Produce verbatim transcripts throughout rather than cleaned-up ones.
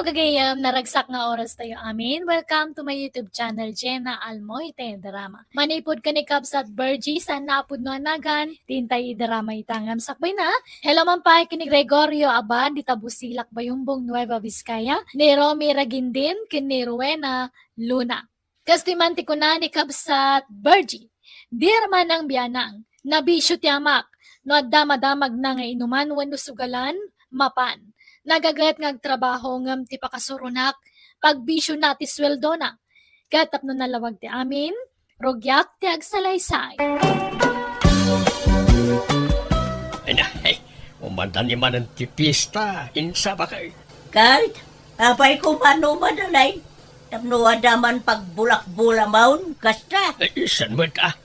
Pagagayam, naragsak nga oras tayo amin. Welcome to my YouTube channel, Jenna Almoite Drama. Manipud ken ni Kabsat Virgie, saan nga pudno a nagan, ti intay idrama ita ngem sakbayna. Hello man pay ken ni Gregorio Abad, dita Busilak, Bayumbong, Nueva Vizcaya, ni Romy Ragindin, ken ni Rowena Luna. Kas ti man ti kuna ni Kabsat Virgie, "Dear Manang Bianang, nabisyo ti amak. No adda madamagna nga inuman wenno sugalan, mapan. Nagaget nga agtrabaho ngem ti pakasuronak, pagbisiona ti sueldona. Ket tapno nalawag ti amin, rugiak ti agsalaysay." Ay na, ay, umanda ni manen ti pista, insa ba kay? Ket, apay koma no madalay, tapno adda man pagbulakbulamaon, kasta? Ay, isan met, ah.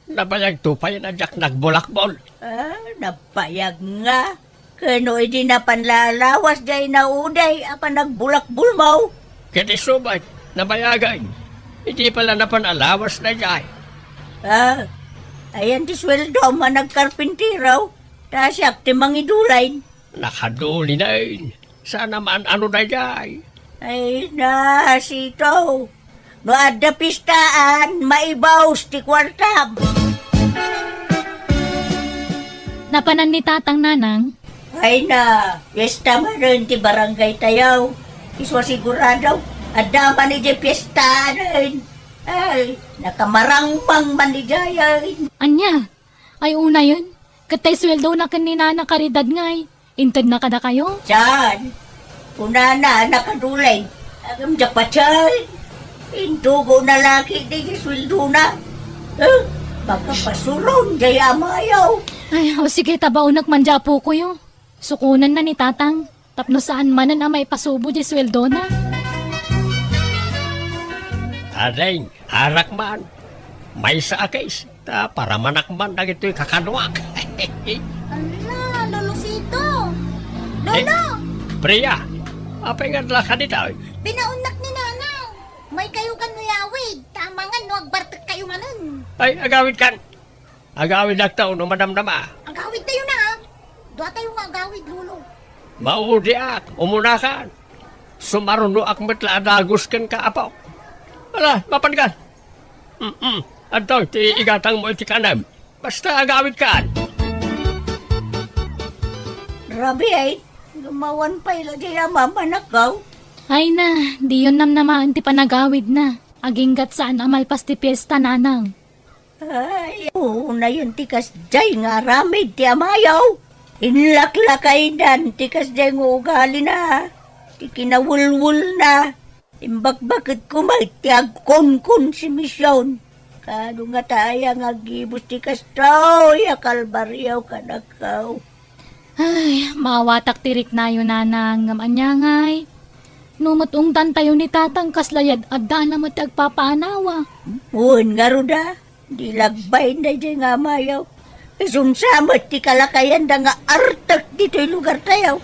Nabayagto pay a diak nagbulakbol. Ah, nabayag nga. Ken no idi napan la a lawas diay nauday a panagbulakbulmo. Ket isu met, nabayagen. Idi pay la napan a lawas daydiay. Ah, ayan ti sueldom a nagkarpintero, ta siak ti mangidulayn. Nakadulinen. Saan a maan-ano daydiay. Ay, nasito. No adda pistaan, maibus ti kuartam. Napanan ni Tatang, Nanang? Ay na, piesta manen ti barangay tayo. Isu a sigurado, adda man idiay piestanen. Ay, nakamarangmang man idiay. Ania? Ay, unayen, ket tay sueldona ken ni Nana Caridad ngay, intedna kadakayo? Saan? Kunana, nakadulay. Agam diak patien. Intugona la ketdi ti sueldona. Eh, makapasuron diay amayo. Ay, o sige, tabaonek man diay apokoyo. Sukonenna ni Tatang. Tapno saan manen a maipasubo diay sueldona. Ading, arak man. Maysa a case, ta paramanak man dagitoy kakaduak. Ala, Lolo Sito! Lolo! Eh, Priya, apay nga adlaka ditoy? Binaonnak ni Nanang. Maykayo kano awid, ta amangan no agbartekkayo manen. Ay, agawidkan. Agawidakto no madamdama. Agawidtayo na, ah. Duatayo nga agawid, Lolo. Maudiak, umunakan. Sumarunoak met la a dagus kenka, apo. Ala, mapanka. Mm-mm. Adtoy ti igatangmo iti kanem. Basta agawidkan. Rabii, lumawan pay la diay a mamanakkaw. Ay na, diyon namnamaen ti panagawidna. Aginggat saan a malpas ti piesta, Nanang. Ay, unayen ti kasdiay nga aramid ti amayo. Inlaklakaydan ti kasdiay nga ugalina. Ti kinawulwulna. Imbakbaketko met ti agkunkonsimision. Kaano ngata aya nga aggibus ti kastoy a kalbario kadakayo? Ay, maawatak ti riknayo, Nanang, ngem ania ngay? No met ungtantayo ni Tatang, kasla yad-addana met ti agpapaanawa. Wen ngarud a, di lagbayen daydiay nga amayo. Isu sa met ti kalakayanda nga artek ditoy lugartayo.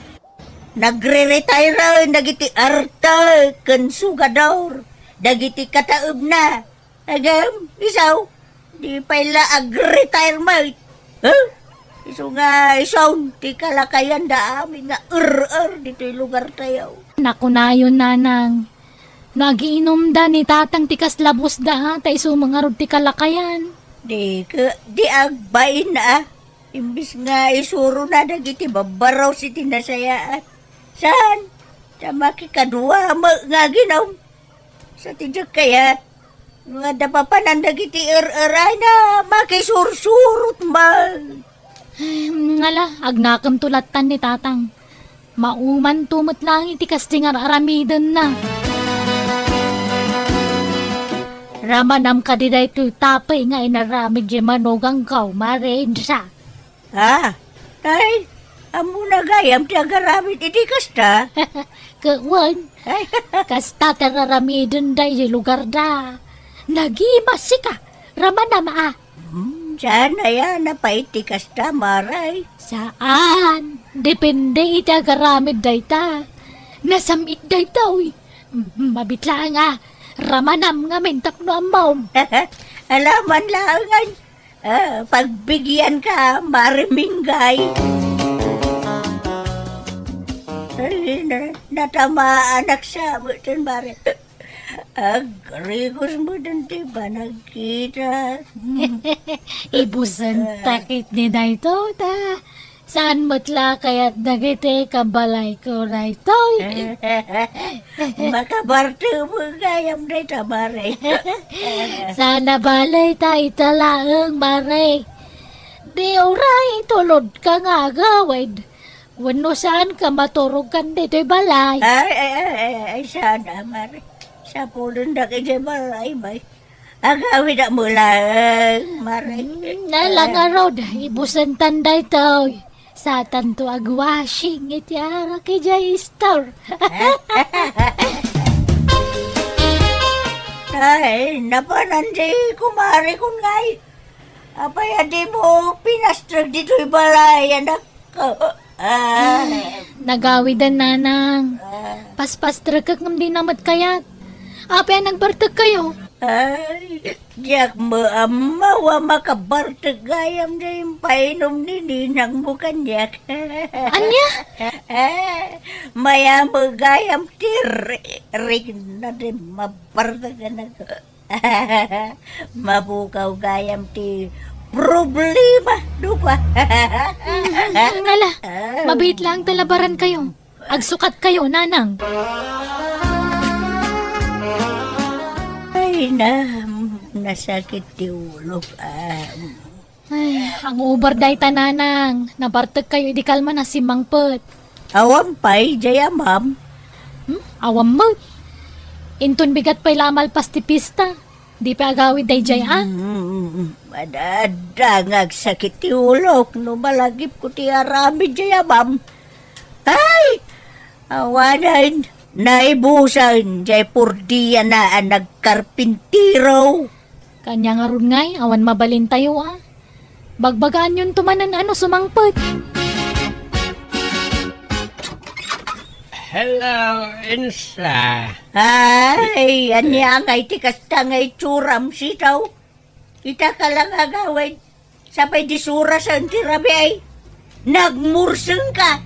Nagre-retire dagiti artek ken sugador, dagiti kataebna. Agem, isu, di pay la ag-retirement. Huh? Isu nga isu, ti kalakayanda amin nga er-er ditoy lugartayo. Nakunayon, Nanang. No agiinumda ni Tatang ti kasla busda, a, ta isu met ngarud ti kalakayan. Di ke, di agbain, a. Imbis nga isurona dagiti babbarus iti nasayaat. Saan? Ta makikadua met nga aginum. Sa ti diak kayat, nga adda papanan dagiti er-er ay na makisursurot man. Ay, ngala, agnakemto lattan ni Tatang. Maumanto met laeng iti kasdi nga ar-aramidenna. Ramanam kadi daytoy tapey nga inaramid diay manugangko, Mare Ensa? Ah, tay, ammona gayam ti agaramid iti kasta? Ket wen, ay, kasta ti ar-aramidenda iti lugarda. Nagimasika, ramanam a. Hmm, saan aya napait ti kasta, Maray? Saan. Depende iti agaramid dayta. Nasam-it daytoy. Hmm, mabit laeng a. Ramanam ngamin tapno ammom. Alaman laeng ay. Ah, pagbigianka, Mare Minggay. Ay, na. Natamaanak sa met, Mare. Agrigos met ti panagkita. Ibusen ta ketdi daytoy ta. Saan met la kayat dagiti kabalayko daytoy? Makabartek met gayam dayta, Mare. Saan a bale ta ita laeng, Mare. Di uray itulodka nga agawid. Wenno saanka maturogkan ditoy balay? Ay, ay, ay, ay, ay, saan a, Mare. Sapulendak idiay balay, bay. Agawid a met laeng, Mare. Hmm, nala ngarud, ibusentan daytoy. Saantanto agwashing iti arak idiay store. Ay, napanan di kumarekon ngay. Apay a dimo pinastrek ditoy balay, anak? Ah. Nagawiden, Nanang. Ah. Paspastrekek ngem dina met kayat. Apay a nagbartekkayo? Ay, diak maammo a makabartek gayam diay impainum ni ninangmo kaniak. Ania? Mayammo gayam ti ri-, rikna ti mabartek, anak. Mapukaw gayam ti problema, dukwa. Mm, ala, mabiit laeng ta labarankayo. Agsukatkayo, Nanang. Ay, na, nasakit ti ulok. Ah. Ay, ang ubar dayta, Nanang. Nabartekkayo idi kalman a simmangpet. Awan pay, jay amam. Hmm? Awan met. Inton bigat pay la a malpas ti pista. Di pay agawid dayjay, a? Mm, madadda nga agsakit ti ulok no malagipko ti aramid, jay amam. Ay! Awanen, naibusen, jay purdiana a nagkarpintero. Kanya ngarud ngay, awan mabalintayo, a. Bagbagaanyonto manen a no sumangpet. Hello, Insa. Ay, ania ngay ti kasta nga itsuram, Sitaw? Ita ka lang agawid. Sapay di surasen ti rabii. Nagmursengka.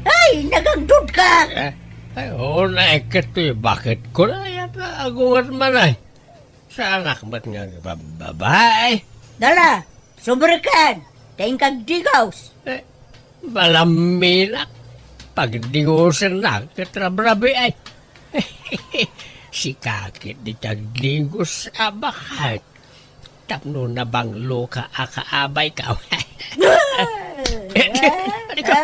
Ay, nagangdudka. Eh, ay, oo na, eh, katoy, bakit ko na yata agungat man ay? Saanak met nga bab-, babae? Dala, subrekan, ta inkagdigos. Eh, malaminak, pagdigosennak ket rabrabiay. Sika ket di ti agdigos a baket. Tapno nabangloka a kaabayka. Adi ka,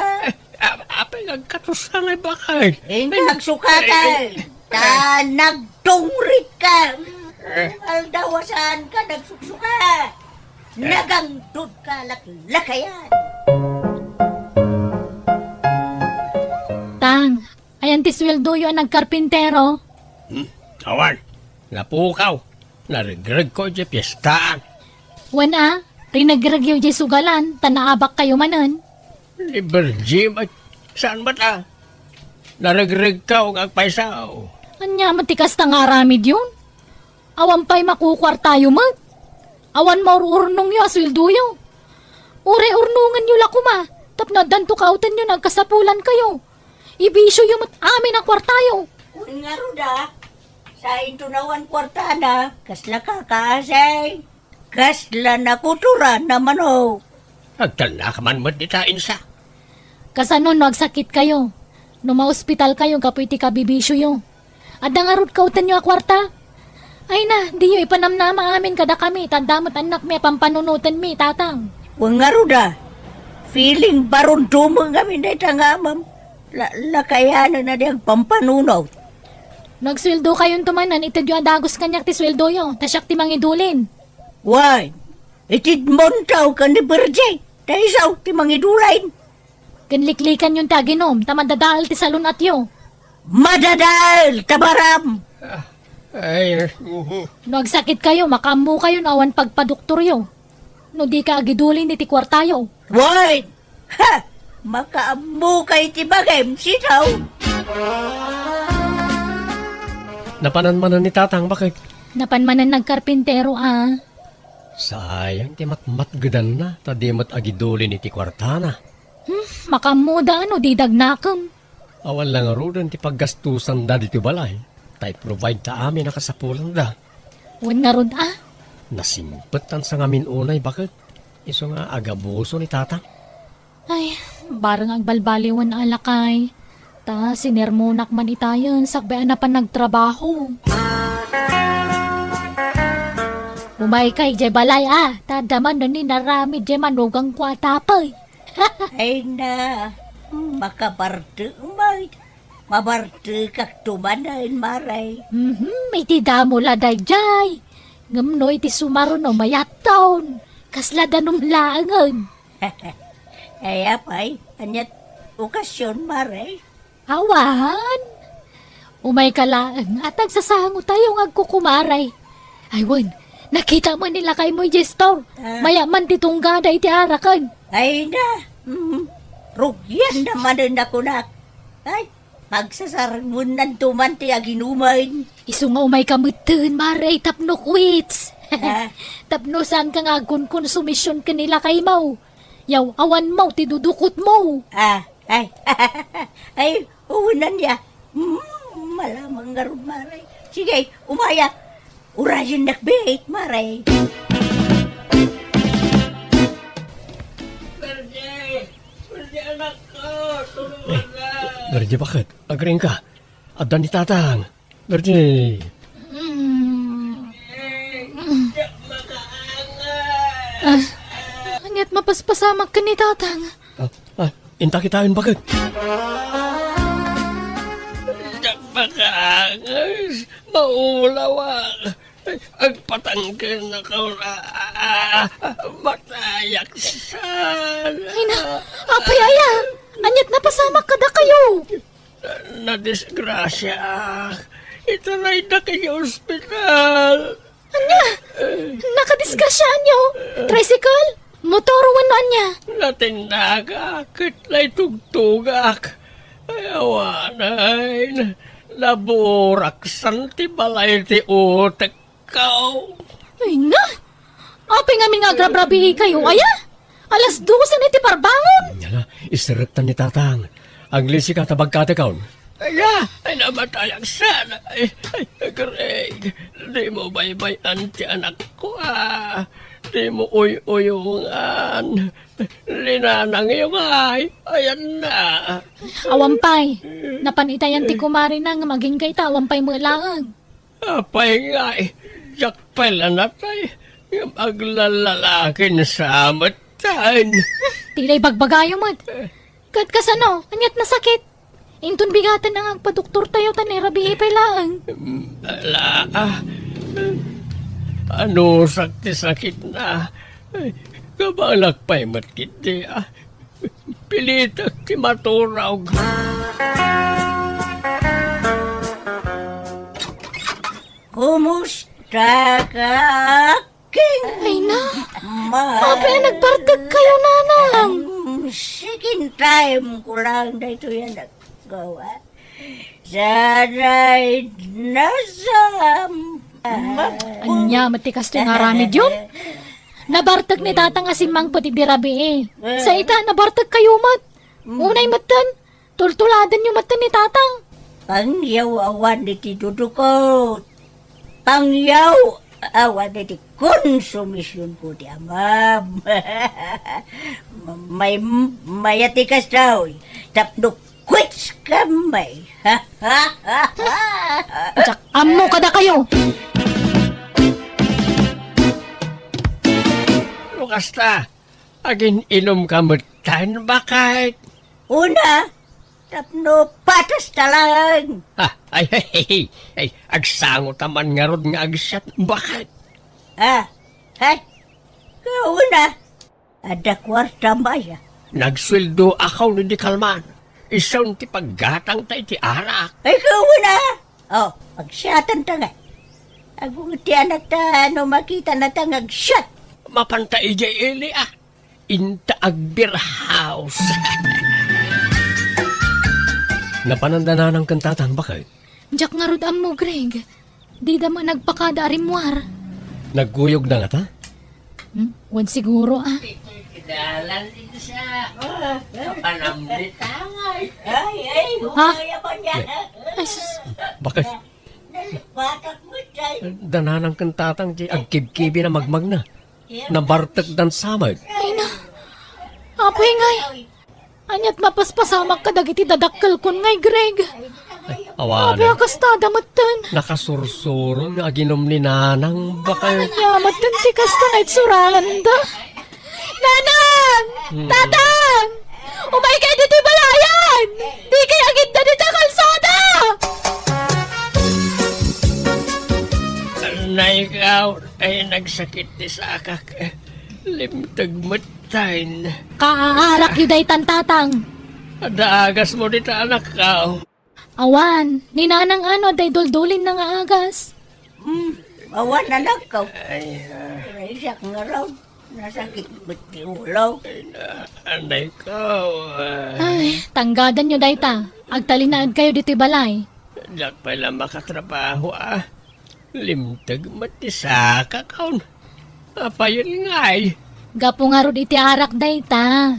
a-, apay nga agkatoska nga baket? Inka agsukatan. Ta nagtungritka. Aldaw a saanka nagsuksuka. Nagangdudka laklakayan. Tang, ayan ti sueldoyo a nagkarpintero? Hmm, awan. Napukaw. Naregregko idiay piestaan. Wen a, rinegregyo idiay sugalan, ta naabakkayo manen. Ni Virgie, may, saan met a? Naregregkaw nga agpaysaw. Ania met ti kasta nga aramidyon? Awan pay makukuartayo met. Awan maur-urnongyo a sueldoyo. Uray urnongenyo la koma, tapno addanto kaawtenyo nga agkasapulankayo. Ibisioyo met amin a kuartayo. Wen ngarud a, sainto no awan kuartana, kasla kakaasay. Kasla nakutoran a manok. Agtalna ka man met dita, Insa. Kasano no agsakitkayo? No maospitalkayo gapu iti kabibisioyo? Adda ngarud kaawtenyo a kuarta? Ay na, diyo ipanamnama amin kadakami, ta adda met annakmi a pampanunotenmi, Tatang. Wen ngarud a, feeling barondom ngamin dayta nga amam. La-, lakayanen a di agpampanunot. No agsueldokayonto manen, itedyo a dagus kaniak ti sueldoyo, ta siak ti mangidulin. Wen, itedmonto ken ni Virgie, ta isu ti mangidulin. Ken liklikanyon ti aginum, ta madadael ti salun-atyo. Madadael, ta baram! Ah, ay, uhu. No agsakitkayo, makaammokayo no awan pagpadoktoryo. No dika agidulin iti kuartayo. Wen! Ha! Makaammoka iti bagim, Sitaw! Napanan manen ni Tatang, baket? Napan manen nagkarpintero, a. Sayang ti matmatgedanna, ta di met agidulin iti kuartana. Hmm, makaammoda no di dagnakem. Awan la ngaruden ti paggastusanda ditoy balay, ta i-provide ta amin a kasapulanda. Wen ngarud a? Nasingpet tan sangamin unay baket. Isu nga agabuso ni Tatang. Ay, bareng agbalbaliwen a lakay. Ta sinermonak man itayen sakbay a napan nagtrabaho. Umaykay jay balay a, ta adda man ni naramid jay manugangko a tapay. Ay na, makabartek met. Mabartekak tumanen, Mare. Mhm, iti damo la dayjay. Ngem no iti sumaruno mayatton, kasla danum laengen. Ay, apay, aniat okasion, Mare? Awan. Umayka laeng, at agsasangotayo nga agkukumaray. Ay, wen, nakita man ni lakaymo idiay store. Ah. Mayat man ti tunggada iti araken. Ay na, mm, rugian na manen a kunak. Ay, pagsasarmonanto man ti aginumen. Isu nga umayka metten, Mare, tapno quits. Ah. Tapno saanka nga agkonkonsumision ken ni lakaymo. Yaw-awanmo ti dudukotmo. Ah, ay, ay, unan ya. Mm, malamang ngarud, Mare. Sige, umaya. Urayennak biit, Mare. Bernie! Bernie, anakko! Tulungan na! Bernie, bakit? Agriingka? Adda ni Tatang. Bernie! Mm. Diak makaangas! Ah, aniat mapaspasamak ken ni Tatang? Ah, ah, inta kitaen, bakit? Diak makaangas! Maulawak! Ay, agpatangken a kaura. Matayak san. Ay na, apay aya? Aniat napasamak kadakayo? Na-, nadisgrasyaak. Itaraydak iti ospital. Ania? Nakadisgrasyaanyo? Tricycle? Motor wenno ania? Natindagak ket naitugtogak. Ay, awanen. Naburaksan ti balay ti utekko. Ay na! Apay ngamin nga agrabrabiikayo, aya? Alas doce na iti parbangon! Yala, iserektan ni Tatang. Aglisika ta bagkatekon. Aya, ay, namatayak sana. Ay, ay, Greg, di mo baybay-an ti anakko, a. Di mo uy-uyongan. Linanangyo ngay, ayan na. Awan pay. Napan itayan ti kumarina nga agingga ita, awan pay met laeng. Apay ngay, diak pay la natay, ngem aglalalakin sa met tan. Ti la ibagbagayo met. Ket kasano, aniat nasakit? Inton bigaten nga agpadoktortayo ta nairabii pay laeng. Ala, ah, anusak ti sakitna. Ay, kabaelak pay met ketdi, ah. Pilitek ti maturog. Kumusta ka? King. Ay na. Ma- Apay a nagbartek kayo, nanang? Mm, second time ko lang daytoy a naggawa. Sanay nasam-, Ania met ti kastoy nga aramidyo? Nabartek ni Tatang a simmangpet idi rabii. Sa ita, nabartek kayo met. Unay metten. Tultuladanyo met ni Tatang. Pangyaw awan iti dudukot. Pangyaw awan iti konsumision ko ti amam. May, mayat ti kastoy. Tapno quits kami. Diak ammo kadakayo. No kasta, agin-inom ka met tan, baket? Una, tapno patas ta laeng. Ah, ay, ay, ay, ay, agsango ta man ngarud nga agsiat, baket? Ah, ay, kauna, adda kuarta maya. Nagsueldo ako ni di kalman. Isun ti paggatang ta iti arak. Ay, kauna! Oh, agsiatan ta nga. Agunget ti anak ta no makita na ta nga agsiat. Mapanta idiay ili, ah. Inta ag-beer house. Napananda nanang ken tatang, baket? Diak ngarud ammo, Greg. Dida man nagpakada a rimmuar. Nagkuyogda ngata? Hmm? Wen siguro, ah. Dalan dito sa kapanamit. Ay, ay, Ha? Ay, sus. Bakit? Batak mo, Chay. Dananang ken tatang ti agkibkibi na magmagna. Nabartek dan samag. Ay na. Apo, ngay. Aniat mapaspasamak kadagiti dadakkelkon ngay, Greg. Awan. Apo, kasta da metten. Nakasursuro nga aginum ni Nanang, baka. Ania metten ti kasta nga itsuranda? Nanang! Hmm. Tatang! Umaykay ditoy balayan! Dikay agidda dita kalsada! Nay, ikaw, ay nagsakit ti sakak. Limteg met tayn. Kaaarakyo daytan, tatang. Adda agasmo dita, anakkaw. Awan, ni Nanang ano, adda iduldulinna nga agas. Hmm, awan, anakkaw. Ay, ah. Aray, siak ngarud. Nasakit met ti ulo. Ay, na, anay ko, ah. Ay, tanggadanyo dayta. Agtalinaedkayo ditoy balay. Diak pay la makatrabaho, ah. Limteg met ti sakak, awan. Apayen ngay? Gapu ngarud iti arak dayta.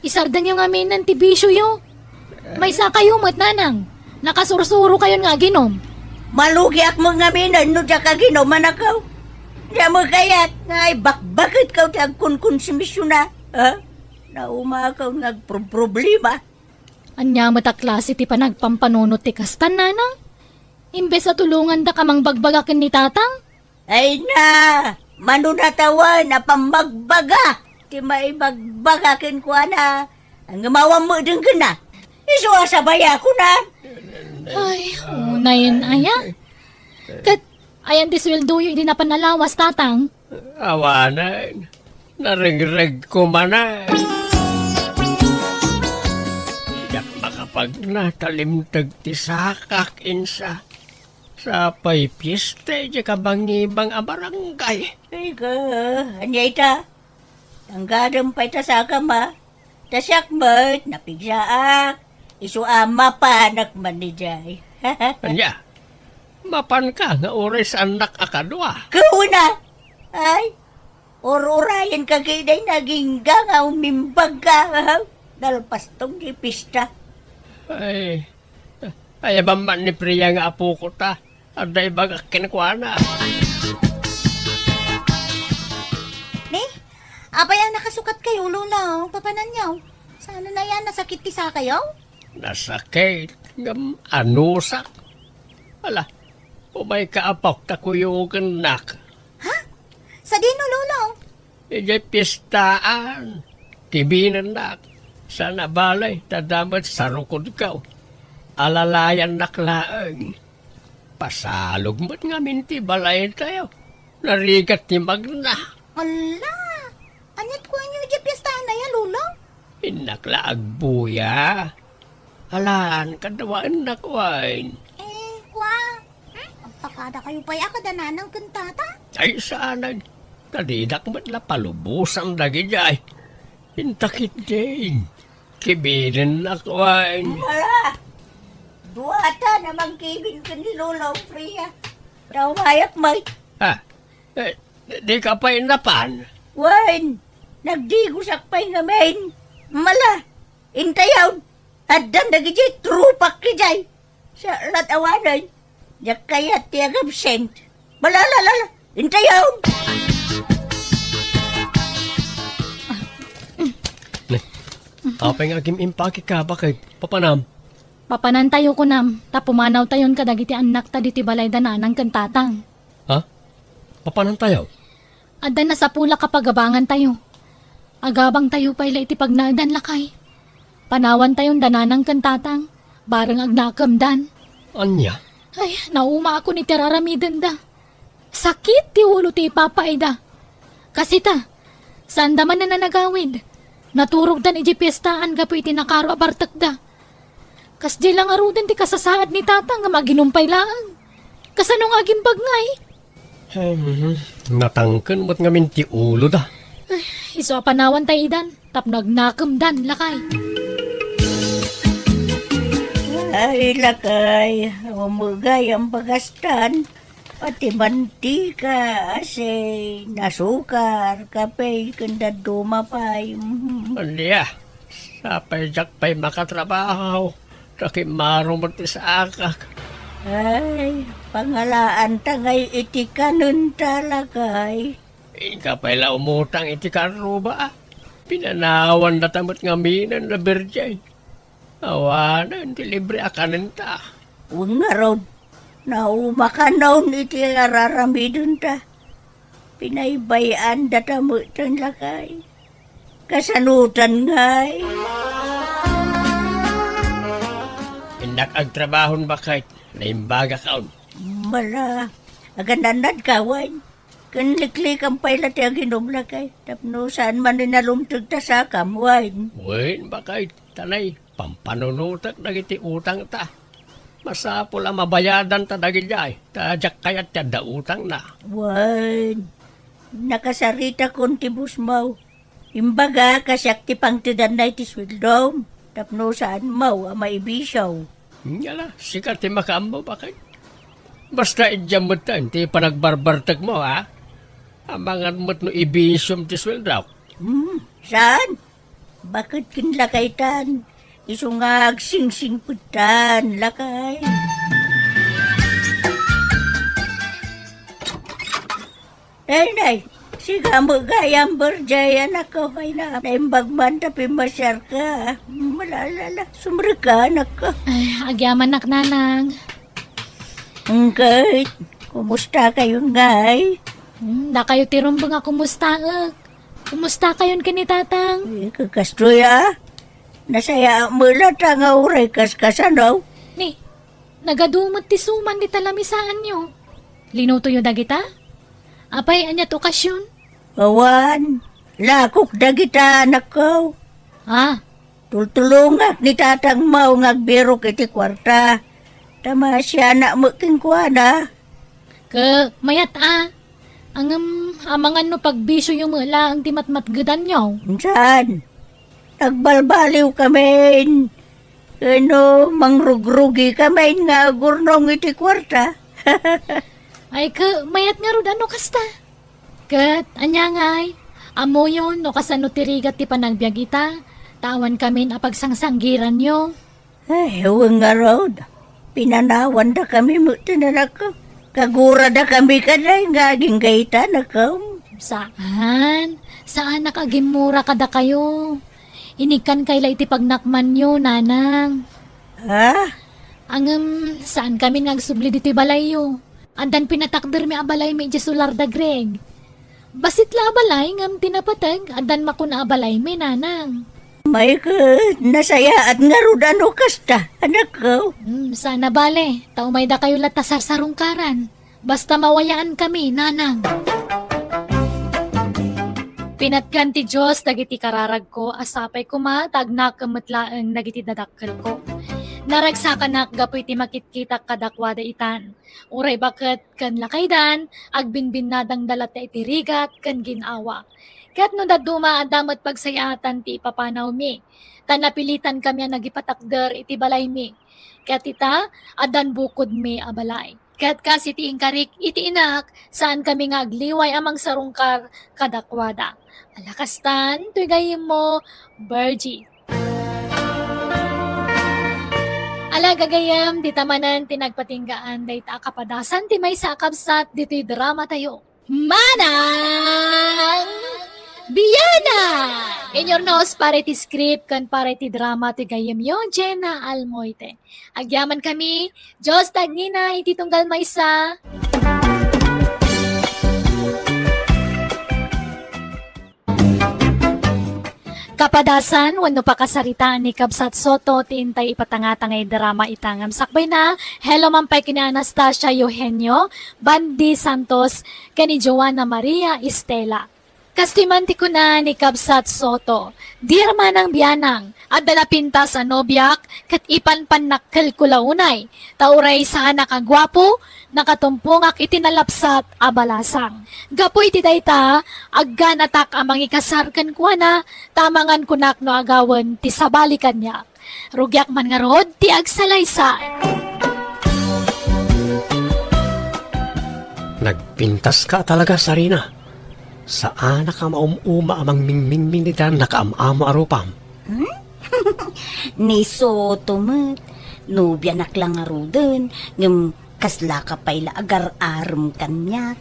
Isardanyo ngaminen ti bisioyo. Maysakayo met, Nanang. Nakasursurokayon nga aginum. Malugiak met ngaminen no diak aginum, anakkaw. Diak met kayat nga ibakbaketkaw ti agkunkonsumisiona, ha? Naumakaw nga agproproblema. Ania met a klase ti panagpampanunot ti kastan, Nanang? Imbes a tulongandaka mangbagbaga ken ni Tatang? Ay na, mano natawen a pammagbaga ti maibagbaga kenkuana, ngem awan met denggenna. Isu a sabayakonan. Ay, unayen aya. Ket ayan ti sueldoyo idi napan a lawas, Tatang? Awanen, narengreg ko manen. Diak makapagna ta limteg ti sakak, insa. Sapay fiesta idiay kabangibang a barangay. Ay ka, ania ita? Tanggadem pay ta sakam a. Ta siak met, napigsaak. Isu a mapanak man idiay. Ania? Mapanka nga uray saannak a kadua? Kuna! Ay, ur-urayenka ketdi nagingga nga umimbagka. Nalpaston ti fiesta. Ay, Ay, awan man ni Priya nga apoko ta. Adda ibagak kenkuana. Ni, apay a nakasukat kayo, Lolo? Papananyo? Saan na yan? Nasakit ti sakayo? Nasakit? Ngem anusak? Ala, umayka, apok, ta kuyogennak. Ha? Sadino, Lolo? Idiay piestaan, kibinennak. Saan a bale, ta adda met sarukodko. Alalayannak laeng. Pasalog met ngamin ti balaytayo. Narigat ti magna. Ala! Aniat kuanyo idiay piestaan aya, Lolo? Innak la agbuya. Alan, kadawaennak wen. Eh, kua, hmm? Agpakada kayo pay a kada nanang ken tata? Ay, saanen. Ta didak met la palubosan dagidiay. Inta ketdin. Kibirennak wen. Ala! Duata na mangkibin ken ni Lolo Priya. Daw mayak may. Ah, eh, di ka pay napan? Wen, nagdigosak pay ngamin. Mala, intayon. Addan dagiti tropak idiay. Sa lat awanen, diak kayat ti agabsent. Balalalala, intayon! Ne, apay nga agim-impake ka, baket? Papanam? Papanantayo, kunam, ta pumanawtayon kadagiti annakta ditoy balay da nanang ken tatang. Ha? Papanantayo? Adda nasapulak a pagabangantayo. Agabangtayo pay la iti pagnaedan, lakay. Panawantayon da nanang ken tatang, bareng agnakemdan. Ania? Ay, naumaakon iti ar-aramidenda. Sakit ti ulo ti ipapaayda. Kasita, saanda manen a nagawid. Naturogdan idiay piestaan gapu iti nakaro a bartekda. Kasdiay la ngaruden ti kasasaad ni Tata nga maginumpay laeng. Kasano nga agimbag ngay? Hmm, natangken met ngamin ti uloda. Ay, isu a panawan tay idan, tapno agnakemdan, lakay. Ay, lakay, umegay ang bagastan. Pati mantika, asin, asukar, kape, ken dadduma pay. Mhm. Ania, sapay diak pay makatrabaho, ta kimmaro met ti saakak. Ay, pangalaanta ngay iti kanenta, lakay. Inka pay la umutang iti karruba. Pinanawandata met ngamin a Birjay. Awanen ti libre a kanenta. Wen ngarud, naumakanon iti araramidenta. Pinaybay-andata metten, lakay. Kasanotan ngay? Innak agtrabahon, baket. Naimbagakon. Mala, aganannadka, wen? Ken liklikan pay la ti aginum, lakay, tapno saan manen a lumteg ta sakam, wen? Wen, baket, ta nay, pampanunotek dagiti utangta. Masapul a mabayadanta dagidiay, ta diak kayat ti adda utangna. Wen, nakasaritakon ti busmaw. Imbaga, kasiak ti pangtedanna iti sueldom, tapno saanmo a maibisio. Ngala, sika ti makaammo, baket. Basta idiam metten ti panagbarbartekmo, ha? Amangan met no ibisiom ti sueldok. Hmm, saan? Baket ken lakaytan, isu nga agsingsingpettan, lakay. Nay, nay, sika met gayam, Birjay, anakko, ay na, naimbag man ta pimmasiarka. Malala, sumrekka, anakko. Ay, agyamannak, nanang. Ngket, kumusta kayo, ngay? Hmm, dakayo ti rumbeng a kumustaek. Kumusta kayon ken ni tatang? Eh, kakastoy, a. Nasayaat met latta nga uray kaskasano. Ni, nagadu met ti suman dita lamisaanyo. Linutoyo dagita? Apay, ania ti okasion? Awan, lakok dagita, anakko. Ah. Tultulongak ni tatangmo nga agbirok iti kuarta. Ta maasianak met kenkuana. Ke, mayat a. Ngem, amangan no pagbisioyo met laeng ti matmatgedanyo. Saan? Nagbalbaliwkamin. Ken no, mangrugrugikamin nga agurnong iti kuarta. Ay, ke, mayat ngarud a no kasta. Ket, ania ngay? Ammoyon no kasano ti rigat ti panagbiag ita, ta awankamin a pagsangsangiranyo. Ay, wen ngarud. Pinanawandakami met ti nanakko. Kaguradakami kadi nga agingga ita, anakko. Saan. Saanak a gimmura kadakayo. Inikkankay la iti pagnakmanyo, nanang. Ha? Ngem, saankami nga agsubli ditoy balayyo. Addan pinatakdermi a balaymi idiay solar da Greg. Bassit la a balay ngem ti napateg, addan makuna a balaymi, nanang. Mayat ket, nasayaat ngarud a no kasta, anakko. Hmm, saan a bale, ta umaydakayo latta sarsarungkaran. Basta mawayaankami, nanang. Pinatgan ti Dios dagiti kararagko a sapay koma ta agnakem met laeng dagiti dadakkelko. Naragsakanak gapu iti makitkitak kadakuada itan. Uray baket ken lakaydan, agbinbinnadangda latta iti rigat ken gin-awa. Ket no dadduma, adda met pagsayaatan ti ipapanawmi. Ta napilitankami a nagipatakder iti balaymi. Ket ita, addan bukodmi a balay. Ket kas iti inkarik iti inak, saankami nga agliway a mangsarungkar kadakuada. Alakastan, toy gayyemmo, Virgie. Ala, gagayyem, dita manen ti nagpatinggaan dayta a kapadasan ti maysa a kabsat ditoy dramatayo. Manang Biana! Inyurnos para iti script ken para iti drama ti gayyemyo, Jenna Almoite. Agyamankami, Dios ti agnina iti tunggal maysa. Kapadasan wenno pakasaritaan ni Kabsat Soto ti intay ipatangtanga nga drama ita ngem sakbayna, hello man pay ken ni Anastasia Eugenio, Bandy Santos, ken ni Joanna Maria Estela. Kastoy man ti kuna ni Kabsat Soto, "Dear Manang Bianang, adda napintas a nobiak ket ipanpannakkelko la unay, ta uray saanak a guapo, nakatumpongak iti nalapsat a balasang. Gapu iti dayta, agganatak a mangikasar kenkuana, ta amangan kunak no agawen ti sabali kaniak. Rugiak man ngarud ti agsalaysay." Nagpintaska talaga, Sarina. Saanak a maum-uma a mangmingmingming dita nakaam-amo a rupam. Hmm? Ni Soto met, nobianak la ngaruden, ngem kaslaka pay la agar-arem kaniak.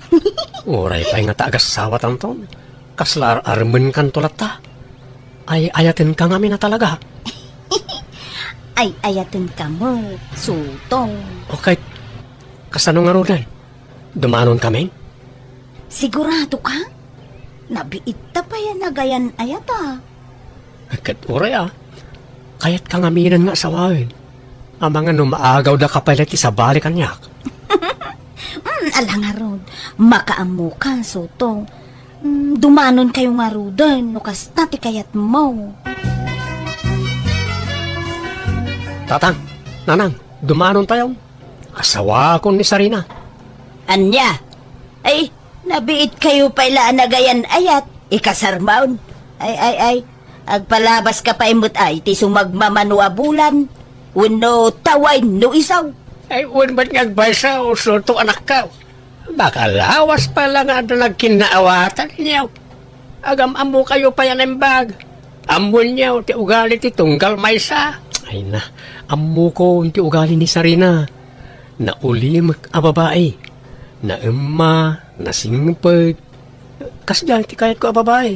Uray pay nga ta agasawatanton, kasla ar-aremenkanto latta. Ay-ayatenka ngamin a talaga. Ay-ayatenka met, Soto. Okay, kasano ngaruden? Dumanon kami? Sigurado ka? Nabiit ta pay a nagayan-ayat a. Ket uray a, kayatka ngaminen nga asawaen. Amangan no maagawda ka pay la ti sabali kaniak. Mm, ala ngarud, makaammoka, Soto. Mm, dumanonkayo ngaruden no kasta ti kayatmo. Tatang, Nanang, dumanontayon. Asawakon ni Sarina. Ania? Ay, nabiitkayo pay la a nagayan-ayat. Ikasarmon. Ay, ay, ay. Agpalabaska pay met ay ti sumagmamano a bulan. Wenno tawen no isu. Ay, wen met nga agbaysa, Soto anakko. Makalawas pay la nga adda nagkinnaawatanyo. Agam-ammokayo pay a naimbag. Ammonyo ti ugali ti tunggal maysa. Ay na, ammokon ti ugali ni Sarina. Naulimek a babai. Naemma, nasingpet. Kasdiay ti kayatko a babai.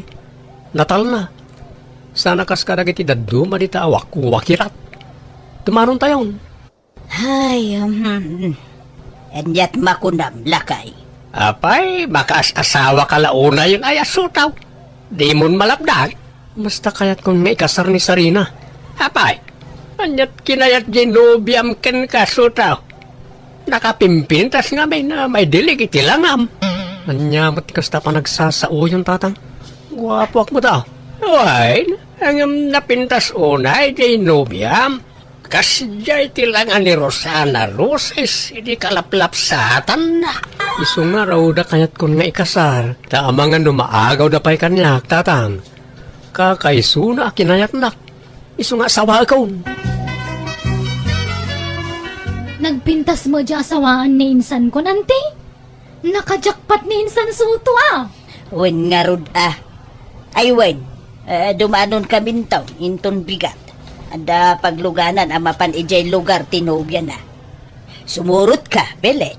Natalna. Sana kas kadagiti dadduma dita a wakwakirat. Dumanontayon. Ay, um, aniat makunam, lakay? Apay, makaas-asawaka la unayen ay a Soto. Dimon malapdan. Basta kayatkon nga ikasar ni Sarina. Apay, aniat kinayat diay nobiam kenka, Soto? Nakapimpintas ngamin a maidilig iti langam. Ania met ti kasta panagsasaoyon, Tatang? Guapoak met a. Wen, ngem napintas unay diay nobiam. Kasdiay ti langa ni Rosana Roses idi kalaplapsatanna. Isu ngarud a kayatkon nga ikasar, ta amangan no maagawda pay kaniak, Tatang. Kakaisuna a kinayatnak. Isu nga asawaekon. Nagpintas met diay asawaan ni insankon, Auntie? Naka-jackpot ni insan Soto a. Wen ngarud a. Ay wen, eh, dumanonkaminto inton bigat. Adda pagluganan a mapan idiay lugar ti nobiana. Sumurotka, Belen.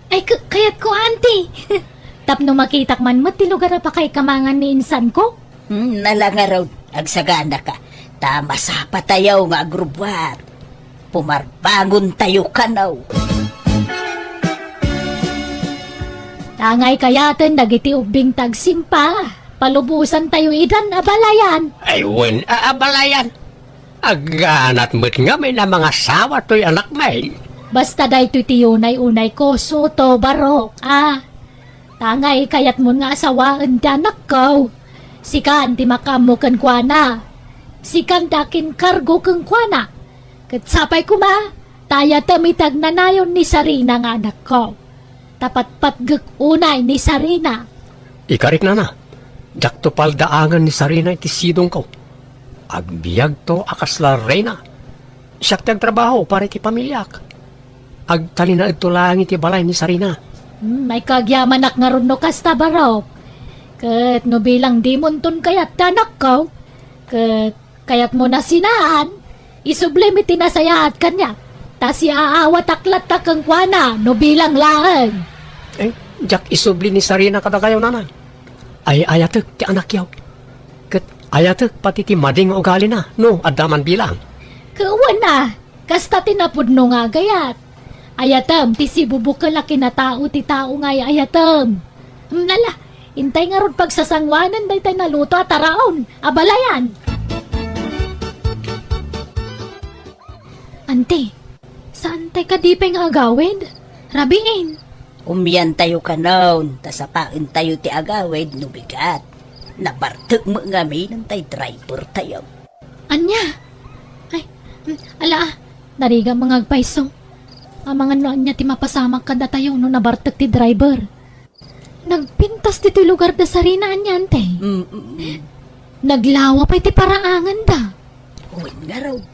Ay, k-, kayatko, Auntie. Tapno makitak man met ti lugar a pakaikamangan ni insanko. Hmm, ala ngarud, agsaganaka. Ta masapatayo nga agrubbuat. Pumarbangontayo kano. Tangay kayaten dagiti ubbing ti agsimpa, palubosantayo idan a balayan. Ay, wen a, a balayan. Agganat met ngamin a mangasawa toy anakmi. Basta daytoy ti unay-unayko, Soto, barok, a. Tangay kayatmon nga asawaen ti anakko. Sikan ti makaammo kenkuana. Sikan ti akinkargo kenkuana. Ket sapay koma, ta ayatem iti agnanayon ni Sarina nga anakko. Ta patpatgek unay ni Sarina. Ikarik, nana, diakto paldaangen ni Sarina iti sidongko. Agbiagto a kasla reyna. Siak ti agtrabaho para iti pamiliak. Agtalinaedto laeng iti balay ni Sarina. Hmm, ay kagyamanak ngarud no kasta, barok. Ket no bilang dimonton kayat ti anakko, ket kayatmo a sinaan, isublim iti nasayaat kaniak, ta siaawatak latta kenkuana no bilang laeng. Eh, diak isubli ni Sarina kadakayo, nana. Ay-ayatek ti anakyo. Ket ayatek pati ti madi nga ugalina, no adda man bilang. Ket wen a, kasta ti napudno nga agayat. Ayatem ti sibubukel a kinatao ti tao nga ay-ayatem. Hmm, ala, intay ngarud pagsasangoanen daytay naluto a taraon a balayan. Ante, saantay kadi pay nga agawid? Rabiin. Umiantayo kanon, ta sapaentayo ti agawid no bigat. Nabartek met ngamin tay drivertayo. Ania? Ay, mm, ala, ah, narigat nga agpayso. Amangan no ania ti mapasamak kadatayo no nabartek ti driver. Nagpintas ditoy lugar da Sarina, ania, ante? Mm, mm, mm. Naglawa pay ti paraanganda. Wen ngarud,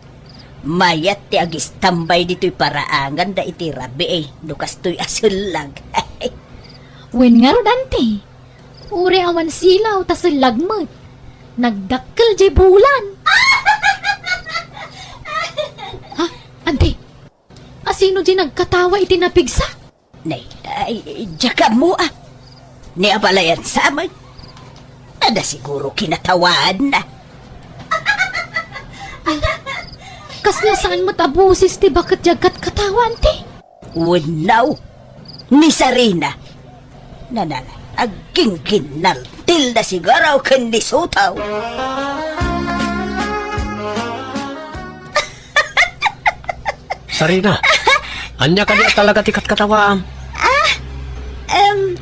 mayat ti agistambay ditoy paraanganda iti rabii, no kastoy a sellag. Wen ngarud, anti. Uray awan silaw ta sellag met. Nagdakkel jay bulan. Ha? Anti? Asino jay nagkatawa iti napigsa? Nay, ay, diak ammo, a. Ni abalayan sa amin. Adda siguro kinatawaanna. Kasla saan met a boses ti baket jay agkatkatawa, anti? Wenno, ni Sarina. Nanana, aggingginnaltilda siguro ken ni Sotaw. Sarina, ania kadi a talaga ti katkatawaam? Ah, em.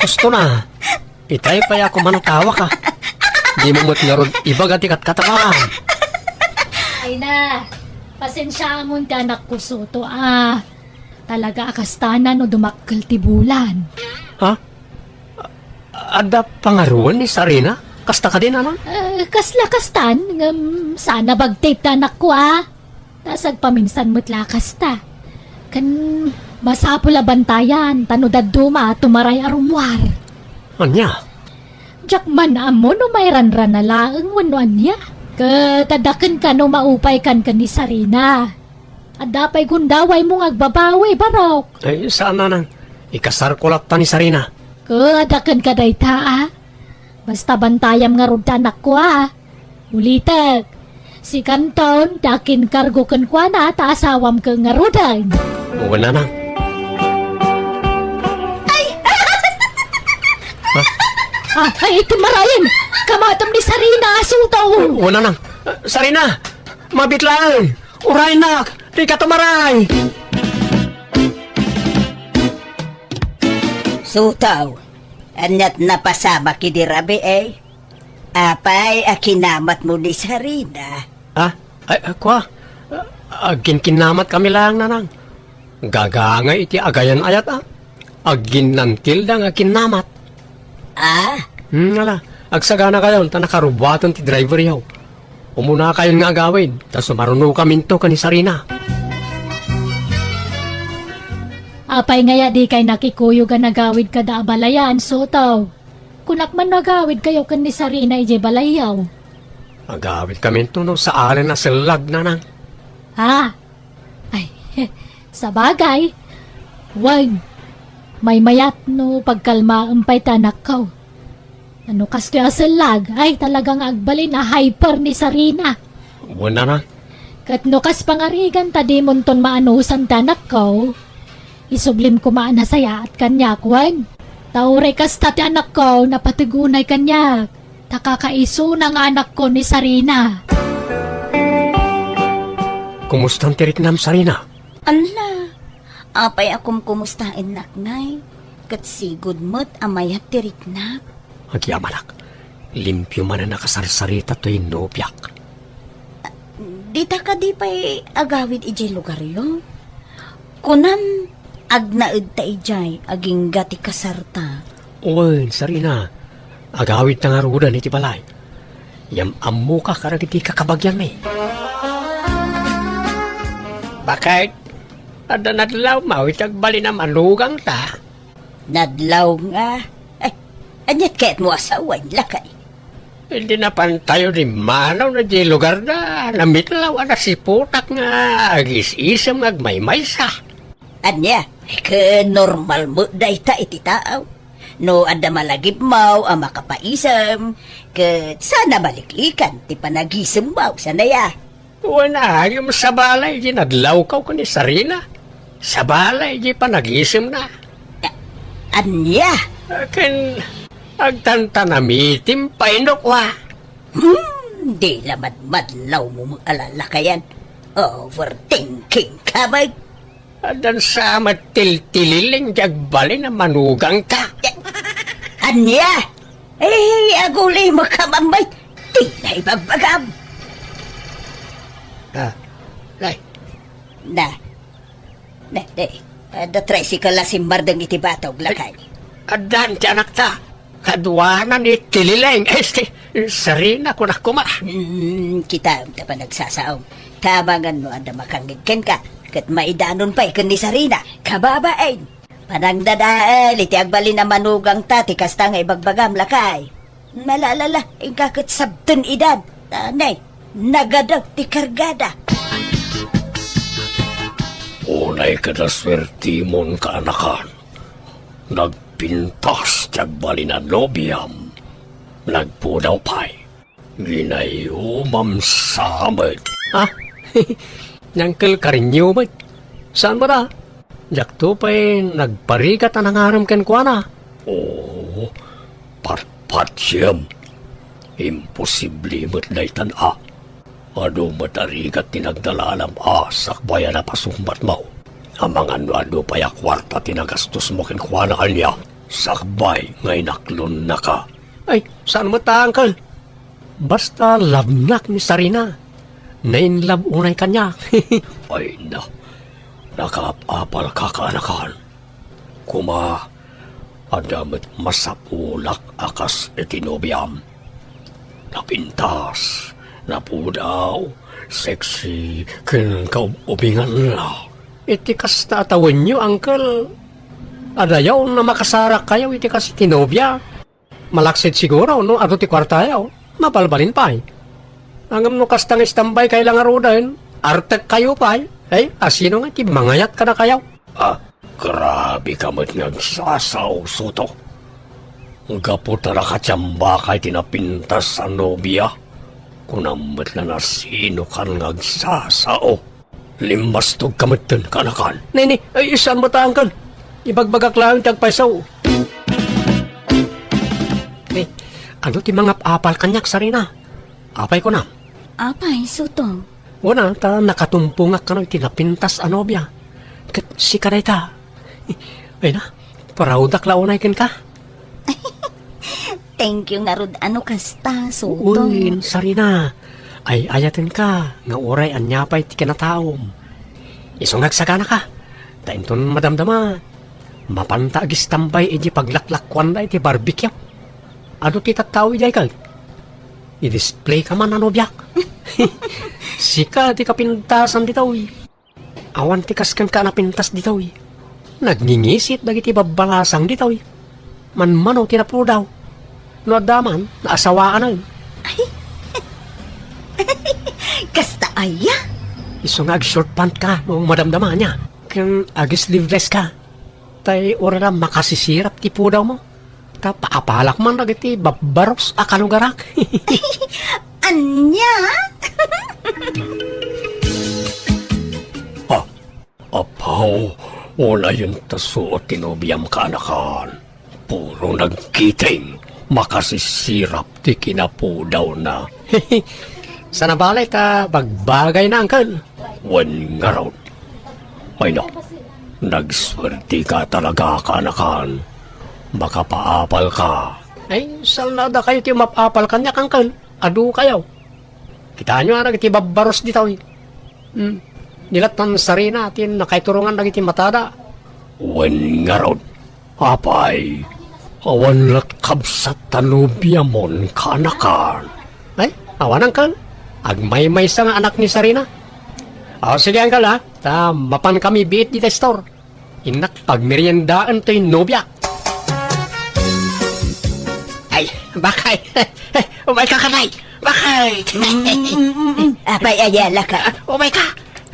Husto na. Itay pay a kumanatawa ka. Dimo met ngarud ibaga ti katkatawaam. Ay na, pasensiaamon ti anakko, Soto, a. Talaga a kasta na no dumakkel ti bulan. Ha? Adda pangaruan ni Sarina? Kasta kadi, nanang? Eh, kasla kastan, ngem saan a bagtit ti anakko, a. Ta sagpaminsan met la kasta. Ken masapul a bantayan, ta no dadduma, tumaray a rummuar. Ania? Diak man ammo no mairanrana laeng wenno ania. Ket adda kenka no maupaykan ken ni Sarina. Adda pay gundawaymo nga agbabawi, barok. Ay, saan, nanang. Ikasarko latta ni Sarina. Ket adda kenka dayta, a. Basta bantayam ngarud ti anakko, a. Ulitek, sikanton ti akinkargo kenkuana ta asawam ket ngaruden. Wen, nanang. Ay! Ha? Ah, ay, iti marayen! Kamatem ni Sarina, a Sotaw! Wen, nanang. Sarina! Mabit laeng! Uraynak! Dika tumaray! Sotaw, aniat napasamak idi rabii? Apay a kinamatmo ni Sarina? Ah, ay, ah, kua. Agkinkinnamat kami laeng, nanang. Gagangay iti agayan-ayat, a. Agginnantilda nga kinnamat. Ah? Hmm, ala. Agsagana kayon, ta nakarubuaten ti driver yaw. Umuna kayon nga agawid, ta sumaruno kaminto ken ni Sarina. Apay ngay a dikay nakikuyog a nagawid kada abalayan, Sotaw? Kunak man no agawid kayo ken ni Sarina idiay balayyo. Agawid kaminto no saalen a sellag, nanang. Ha? Ay, sabagay. Wen, maymayat no pagkalmaem pay ti anakko. No kastoy a sellag, ay talaga nga agbalin a hyper ni Sarina. Wen, nanang. Ket no kas pangarigan ta dimonton maanusan ti anakko, isublim koma a nasayaat kaniak, wen. Ta uray kasta ti anakko, napateg unay kaniak. Ta kakaisuna nga anakko ni Sarina. Kumustan ti riknam, Sarina? Ala, apay a kumkumustaennak ngay? Ket sigud met a mayat ti riknak. Agyamanak, limpio manen a kasarsarita toy nobiak. Dita kadi pay agawid idiay lugaryo? Kunam, agnaedta idiay agingga ti kasarta. Wen, Sarina, agawidta ngaruden iti balay. Yam-ammoka kadagiti kakabagianmi. Baket, adda nadlawmo iti agbalin a manugangta? Nadlaw nga. Ay, aniat kayatmo a sawen, lakay? Idi napantayo dimmanaw na di lugarda, namitlaw a nasiputak nga agis-isem nga agmaymaysa. Ania, ket normal met dayta iti tao. No adda malagipmo a makapaisem, ket saan a maliklikan ti panagisemmo, saan aya? Wen, ngem sabali di nadlawko ken ni Sarina. Sabali di panagisemna. A-, ania? Ken agtantanamitem pay no kua. Hmm, di la madmadlawmo met a lalakayan. Overthinking ka met. Addan sa met tiltililing ti agbalin a manugangta. Ania? Eh, aguli mo ka, mamay. Ti na ibagbagam. Ah, nay. Na. Na, eh, adda tricycle a simmardeng iti batog, lakay. Addan ti anakta. Kaduanan iti lileng. Este, Sarina, kunak koma. Hmm, kitaem ta panagsasaom. Tamangan no adda makangngeg kenka, ket maidanon pay ken ni Sarina. Kababain. Panangdadael iti agbalin a manugangta ti kasta nga ibagbagam, lakay. Malalala, inka ket sabten edad. Tanay, nagadaw ti kargada. Unay kada suertimon, kaanakan. Nagpintas ti agbalin a nobiam. Nagpudaw pay. Ginayumam sa met. Ah, ni Uncle Karinyo met. Saan ba da? Diakto pay nagparigat a nangarem kenkuana. Oo, patpatiem. Imposible met daytan a. Adu met a rigat ti nagdalalam a sakbay a napasukmatmo. Amangan no adu pay a kuarta ti nagastos mo kenkuana ania, sakbay nga inaklonnaka. Ay, saan met ta, Uncle? Basta labnak ni Sarina. Na-in love unay kaniak. Ay na, nakaap-apal ka, kaanakan. Koma, adda met masapulak a kas iti nobiam. Napintas, napudaw, sexy, ken kaub-ubingan la. Iti kasta a tawenyo, Uncle, adayaw a makasarakkayo iti kas iti nobia. Malaksid siguro no adu ti kuartayo. Mabalbalin pay. Ngem no kasta nga istambay kay la ngaruden, artek kayo pay. Ay, asino nga ti mangayat kadakayo? Ah, grabe ka met nga agsasao, Soto. Gapu ta nakatiamba kay ti napintas a nobia. Kunam met la no sino kan nga agsasao. Limbastog ka metten, kaanakan. Nini, ay, saan met ta, Uncle? Ibagbagak laeng ti agpayso. Eh, adu ti mangap-apal kaniak, Sarina? Apay kunam? Apay, Soto? Wen a, ta nakatumpongak kano iti napintas a nobia. Ket sika dayta. Ay na, proud-ak la unay kenka. Thank you ngarud a no kasta, Soto. Uy, Sarina, ay-ayatenka nga uray ania pay ti kinataom. Isu nga agsaganaka, ta inton madamdama, mapanta agistambay idiay paglaklakuanda iti barbecue. Adu ti tattao idiay ket i-display ka man a nobiak. Sika ti kapintasan ditoy. Awan ti kas kenka a napintas ditoy. Nagngingisit dagiti babbalasang ditoy. Manmano ti napudaw. No adda man, naasawaanen. Ay. Kasta aya? Isu nga ag-short pant ka no madamdama ania. Ken ag-sleeveless ka. Tay uray la makasisirap ti pudawmo. Ta paapalak man dagiti babbaros a kalugarak. Ania? Ah, apaw, unayen ta suot ti nobiam, kaanakan. Puro nagkiting, makasisirap ti kinapudawna. Sana bale ta bagbagayna, Uncle. Wen ngarud. Ay na, nagsuerti ka talaga, kaanakan. Makapaapal ka. Ay, saan a dakayo ti map-apal kaniak, Uncle? Adu kayo. Kitaenyo a dagiti babbaros ditoy. Hmm. Ni la Sarina ti nakaiturongan dagiti matada. Wen ngarud. Apay, awan la kabsat ta nobiamon, kaanakan. Ay, awan, Uncle. Agmaymaysa nga anak ni Sarina. O, sige, Uncle, ha? Ta mapan kami biit dita store. Innak pagmeriendaen toy nobiak. Ay, bakay. Umay ka, kapay. Bakay. Mm, mm, mm, mm. Apay, ayala ka. Umay ka.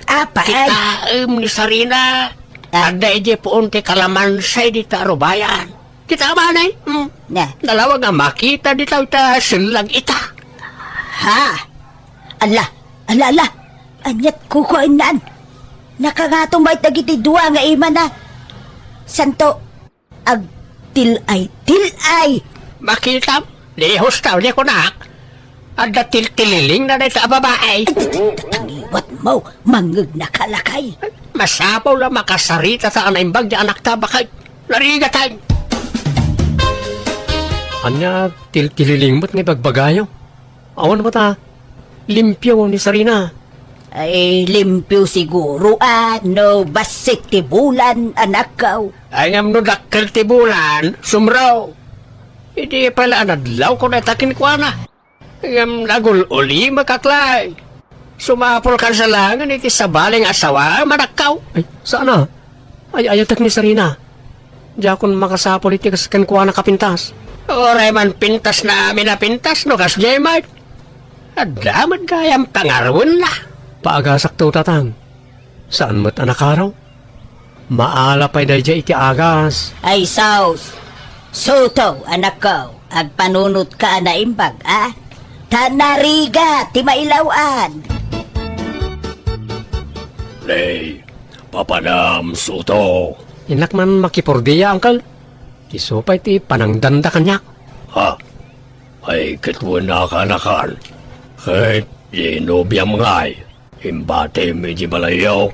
Apay. Kitaem ni Sarina. Ah. Adda idiay puon ti kalamansa dita arubayan. Kita man, eh. Hmm. Na. Nalawag nga makita dita ita sellag ita. Ha? Ala, ala, ala. Aniat kukuennan? Nakangato met dagiti dua nga imana. Santo, agtil-ay, til-ay. Makitam? Dihos ta, uli kunak. Adda tiltililingna dayta a babae. Ay, tangiwat mo, mangngegna ka, lakay. Masapul a makasarita ta a naimbag ti anakta, bakay. Narigatan. Ania, tiltililing met nga ibagbagayo? Awan met a limpio ni Sarina. Ay, limpio siguro, a, no bassit ti bulan, anakko. Ay, ngem no dakkel ti bulan, sumro. Idi pala a nadlawko dayta kenkuana. Ngem nagul-ulimek, aklay. Sumapulkan sa laengen iti sabali nga asawaem, anakko. Ay, saan a? Ay-ayatek ni Sarina. Diakon makasapul iti kas kenkuana a pintas. Uray man pintasna amin a pintas no kasdiay met. Adda met gayam pangaruenna. Paagasakto, Tatang. Saan met a nakaro? Maala pay daydiay iti agas. Ay sus! Soto, anakko, agpanunotka a naimbag, a? Ta narigat ti mailaw-an! Nay, papanam, Soto. Innak man makipurdia, Uncle. Isu pay ti panangdanda kaniak. Ha? Ay, ket wen a kaanakan. Ket, di nobiam ngay. Imbatim iti balayyo.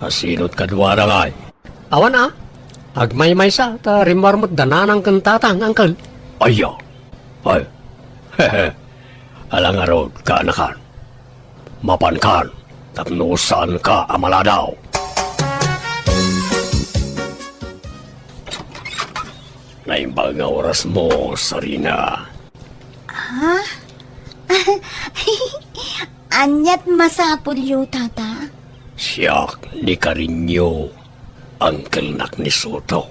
Asinot kaduada ngay? Awan a. Agmaymaysa, ta rimmuar met da nanang ken tatang, Uncle. Aya. Ay. Ala ngarud, kaanakan. Mapankan, tapno saanka a maladaw. Naimbag nga orasmo, Sarina. Ha? Aniat masapulyo, Tata? Siak ni Karinyo, angkelnak ni Soto.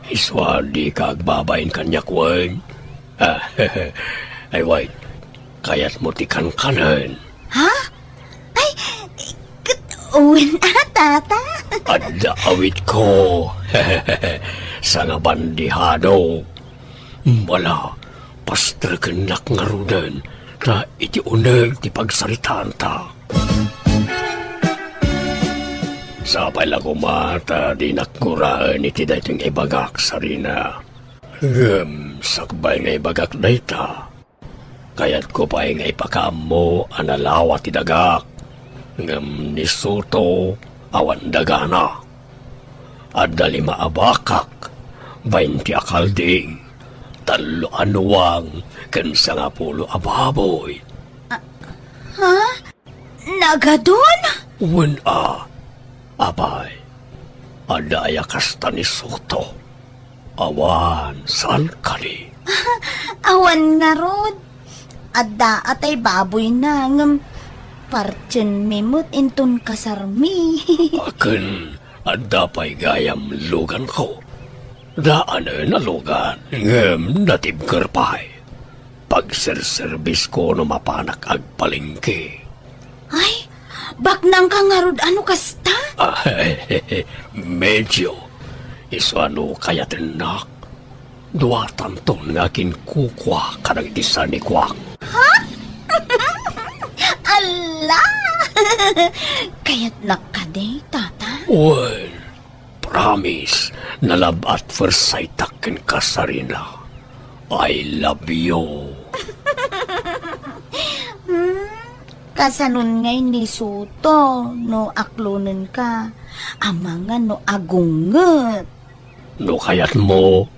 Isu a dika agbabain kaniak wen? Ay, wen, kayatmo ti kankanen? Ha? Ay, ket wen a, Tata? Adda awitko. Sangabandihado. Ala, pastrekennak ngaruden, ta iti uneg ti pagsaritaanta. Sapay la koma ta dinak guraen iti daytoy nga ibagak, Sarina. Ngem sakbay nga ibagak dayta, kayatko pay nga ipakaammo a nalawa ti dagak, ngem ni Soto awan dagana. Adda lima a bakak, baynte a kalding, tallo a nuang, ken sangapulo a baboy. Ha? Nagadun? Wen a, apay, adda aya kasta ni Soto? Awan, saan kadi? Awan ngarud. Adda a tay baboyna, ngem partienmi met inton kasarmi. Akin, adda pay gayam luganko. Daanen a lugan, ngem natibker pay. Pagserserbisko no mapanak agpalengke. Ay, baknangka ngarud a no kasta? Ah, medyo. Isu a no kayatennak, duatanton nga akinkukua kadagiti sanikuak. Ha? Ala! Kayatnak kadi, Tata? Wen, promise, na love at first sight-ak kenka, Sarina. I love you. Hmm, kasanon ngay ni Soto no aklonenka? Amangan no agunget. No kayatmo,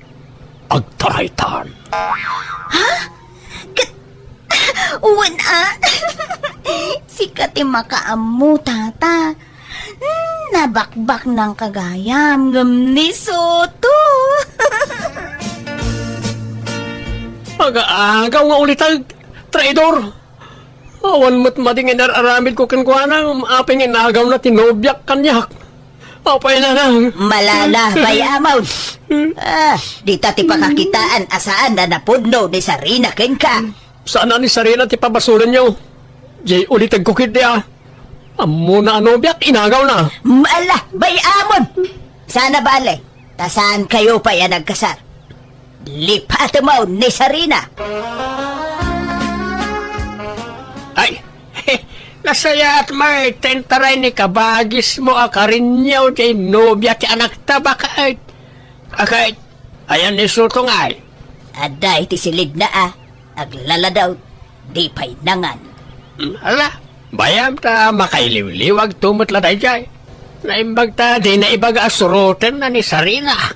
agtaraytan. Ha? Ket, wen a. Sika ti makaammo, Tata. Hmm, nabakbaknangka gayam, ngem ni Soto. Aga-agaw nga uliteg, traidor! Awan met madi nga inar-aramidko kenkuana, apay nga inagawna ti nobiak kaniak. Apay, nanang. Malala, bay-amon. Ah, dita ti pakakitaan a saan a napudno ni Sarina kenka. Saan a ni Sarina ti pabasolenyo. Jay ulitegko ketdi a. Ammona a nobiak, inagawna. Ala, bay-amon. Saan a bale, ta saankayo pay a nagkasar. Lipatemon ni Sarina. Ay, nasayaat met ti intaray ni kabagismo a Karinyo ti nobia ti anakta, baket. Aket, ayan ni Soto ngay? Adda iti silidna a, aglaladaw, di pay nangan. Hmm, ala, bayam ta makailiwliwagto met la daydiay. Naimbag ta dina ibaga a surotenna ni Sarina.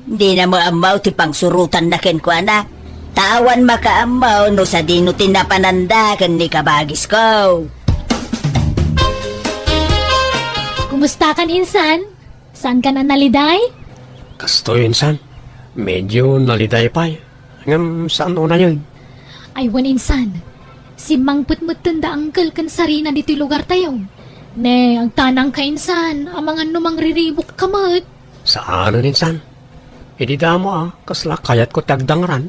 Dina met ammo ti pangsurotanna kenkuana. Ta awan makaammo no sadino ti napananda ken ni kabagisko. Kumustakan, insan? Saankan a naliday? Kastoy, insan. Medyo naliday pay. Ngem saan a unayeg. Ay, wen, insan. Simmangpet metten da Angkel ken Sarina ditoy lugartayo. Ne, agtanangka, insan, amangan no mangriribukka met. Saanen, insan. Idi damo a kasla kayatko ti agdangran,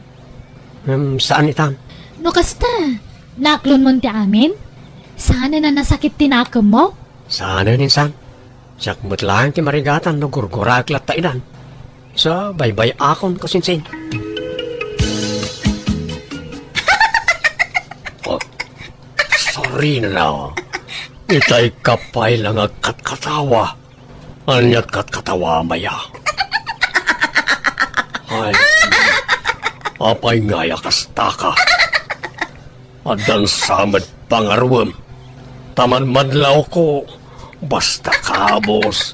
ngem saan itan. No kasta, naaklonmon ti amin? Saanen a nasakit ti nakemmo? Saanen insan. Siak met laeng ti marigatan no gurguraek latta idan. Isu a baybay-akon kasinsin. Oh, sorry na. Itay ka pay lang agkatkatawa. Ania't katkatawa, Maya? Ay, apay nga ya kastaka? Addan sa met pangaruem. Ta manmadlawko, basta kabus,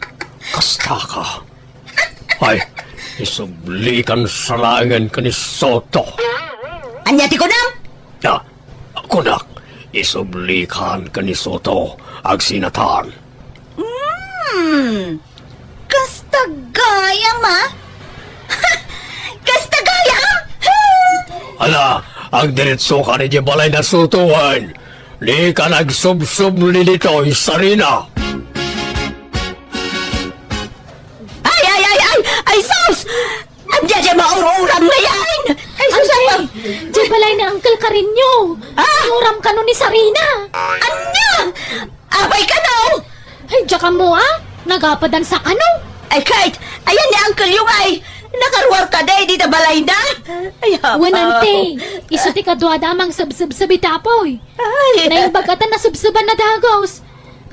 kastaka. Ay, isublikan sa laengen ken ni Soto. Ania ti kunam? Ah, kunak, isublikan ken ni Soto, agsinatan. Hmm, kasta gayam, a? Kasta gayam? Ala, agdiritsokan idiay balay na Soto wen. Dika agsubsubli ditoy, Sarina. Ay, ay, ay, ay! Ay, sus! Ania diay maur-uram ngayen? Ay, sus, Ante, diay balay ni Uncle Carino. Ah! Iuram kano ni Sarina. Ania? Apay kano? Ay, diak ammo, a? Nagapadan sa kano? Ay, Kate, ayan ni Uncle Yungay. Nakaruar kadi dita balayna? Ay, apo. Wen, Ante, isu ti kaduada a mangsubsubsub iti apuy. Ay. Naimbag a ta nasubsuban a dagus.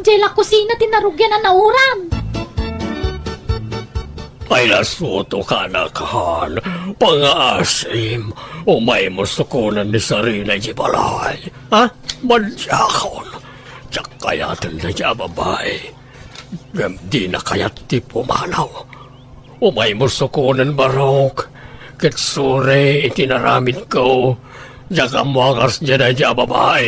Diay la kusina ti narugian a nauram. Ay, nasuto ka, anakan. Pangaasim, umaymo sukonen ni Sarina idiay balay. Ha? Madiakon. Diak kayaten daydiay a babai. Ngem dina kayat ti pumanaw. Umaymo sukonen, Barok. Ket sure iti naramidko. Diak ammo a kasdiay daydiay a babai.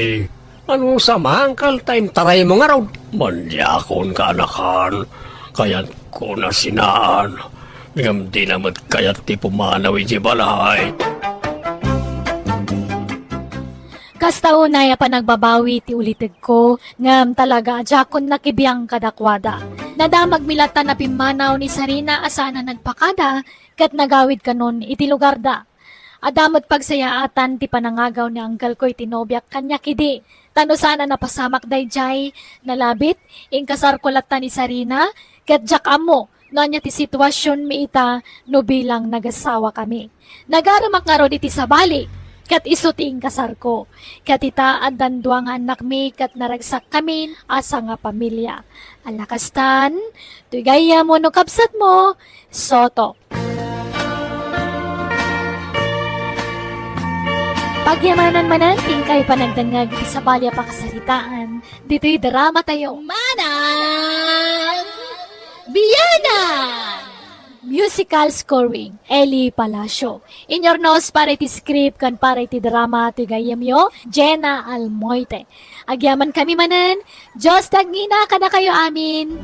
Ano sa mangkal ta intaraymo ngarud? Madiakon, kaanakan. Kayatko na sinaan. Ngem dina met kayat ti pumanaw idiay balay. Kasta unay a panagbabawi ti ulitegko, ngem talaga a diakon nakibiang kadakuada. Nadamagmi latta a pimmanaw ni Sarina a saan a nagpakada, ket nagawid kanon iti lugarda. Adda met pagsayaatan ti panangagaw ni angkelko iti nobiak kaniak idi. Ta no saan a napasamak daydiay, nalabit, inkasarko latta ni Sarina, ket diak ammo no ania ti situasionmi ita no bilang nagasawakami. Nagarumak ngarud iti sabali, ket isu ti inkasarko. Ket ita, addan dua nga annakmi, ket naragsakkamin a sangapamilia. Ala kastan, toy gayyemmo no kabsatmo, Soto. Pagyamanan manen ti inkay panagdengngeg iti sabali a pakasaritaan ditoy dramatayo. Manang Biyanan! Musical scoring, Eli Palacio. Inyurnos para iti script ken para iti drama ti gayyemyo, Jenna Almoite. Agyamankami manen, Dios ti agngina kadakayo amin.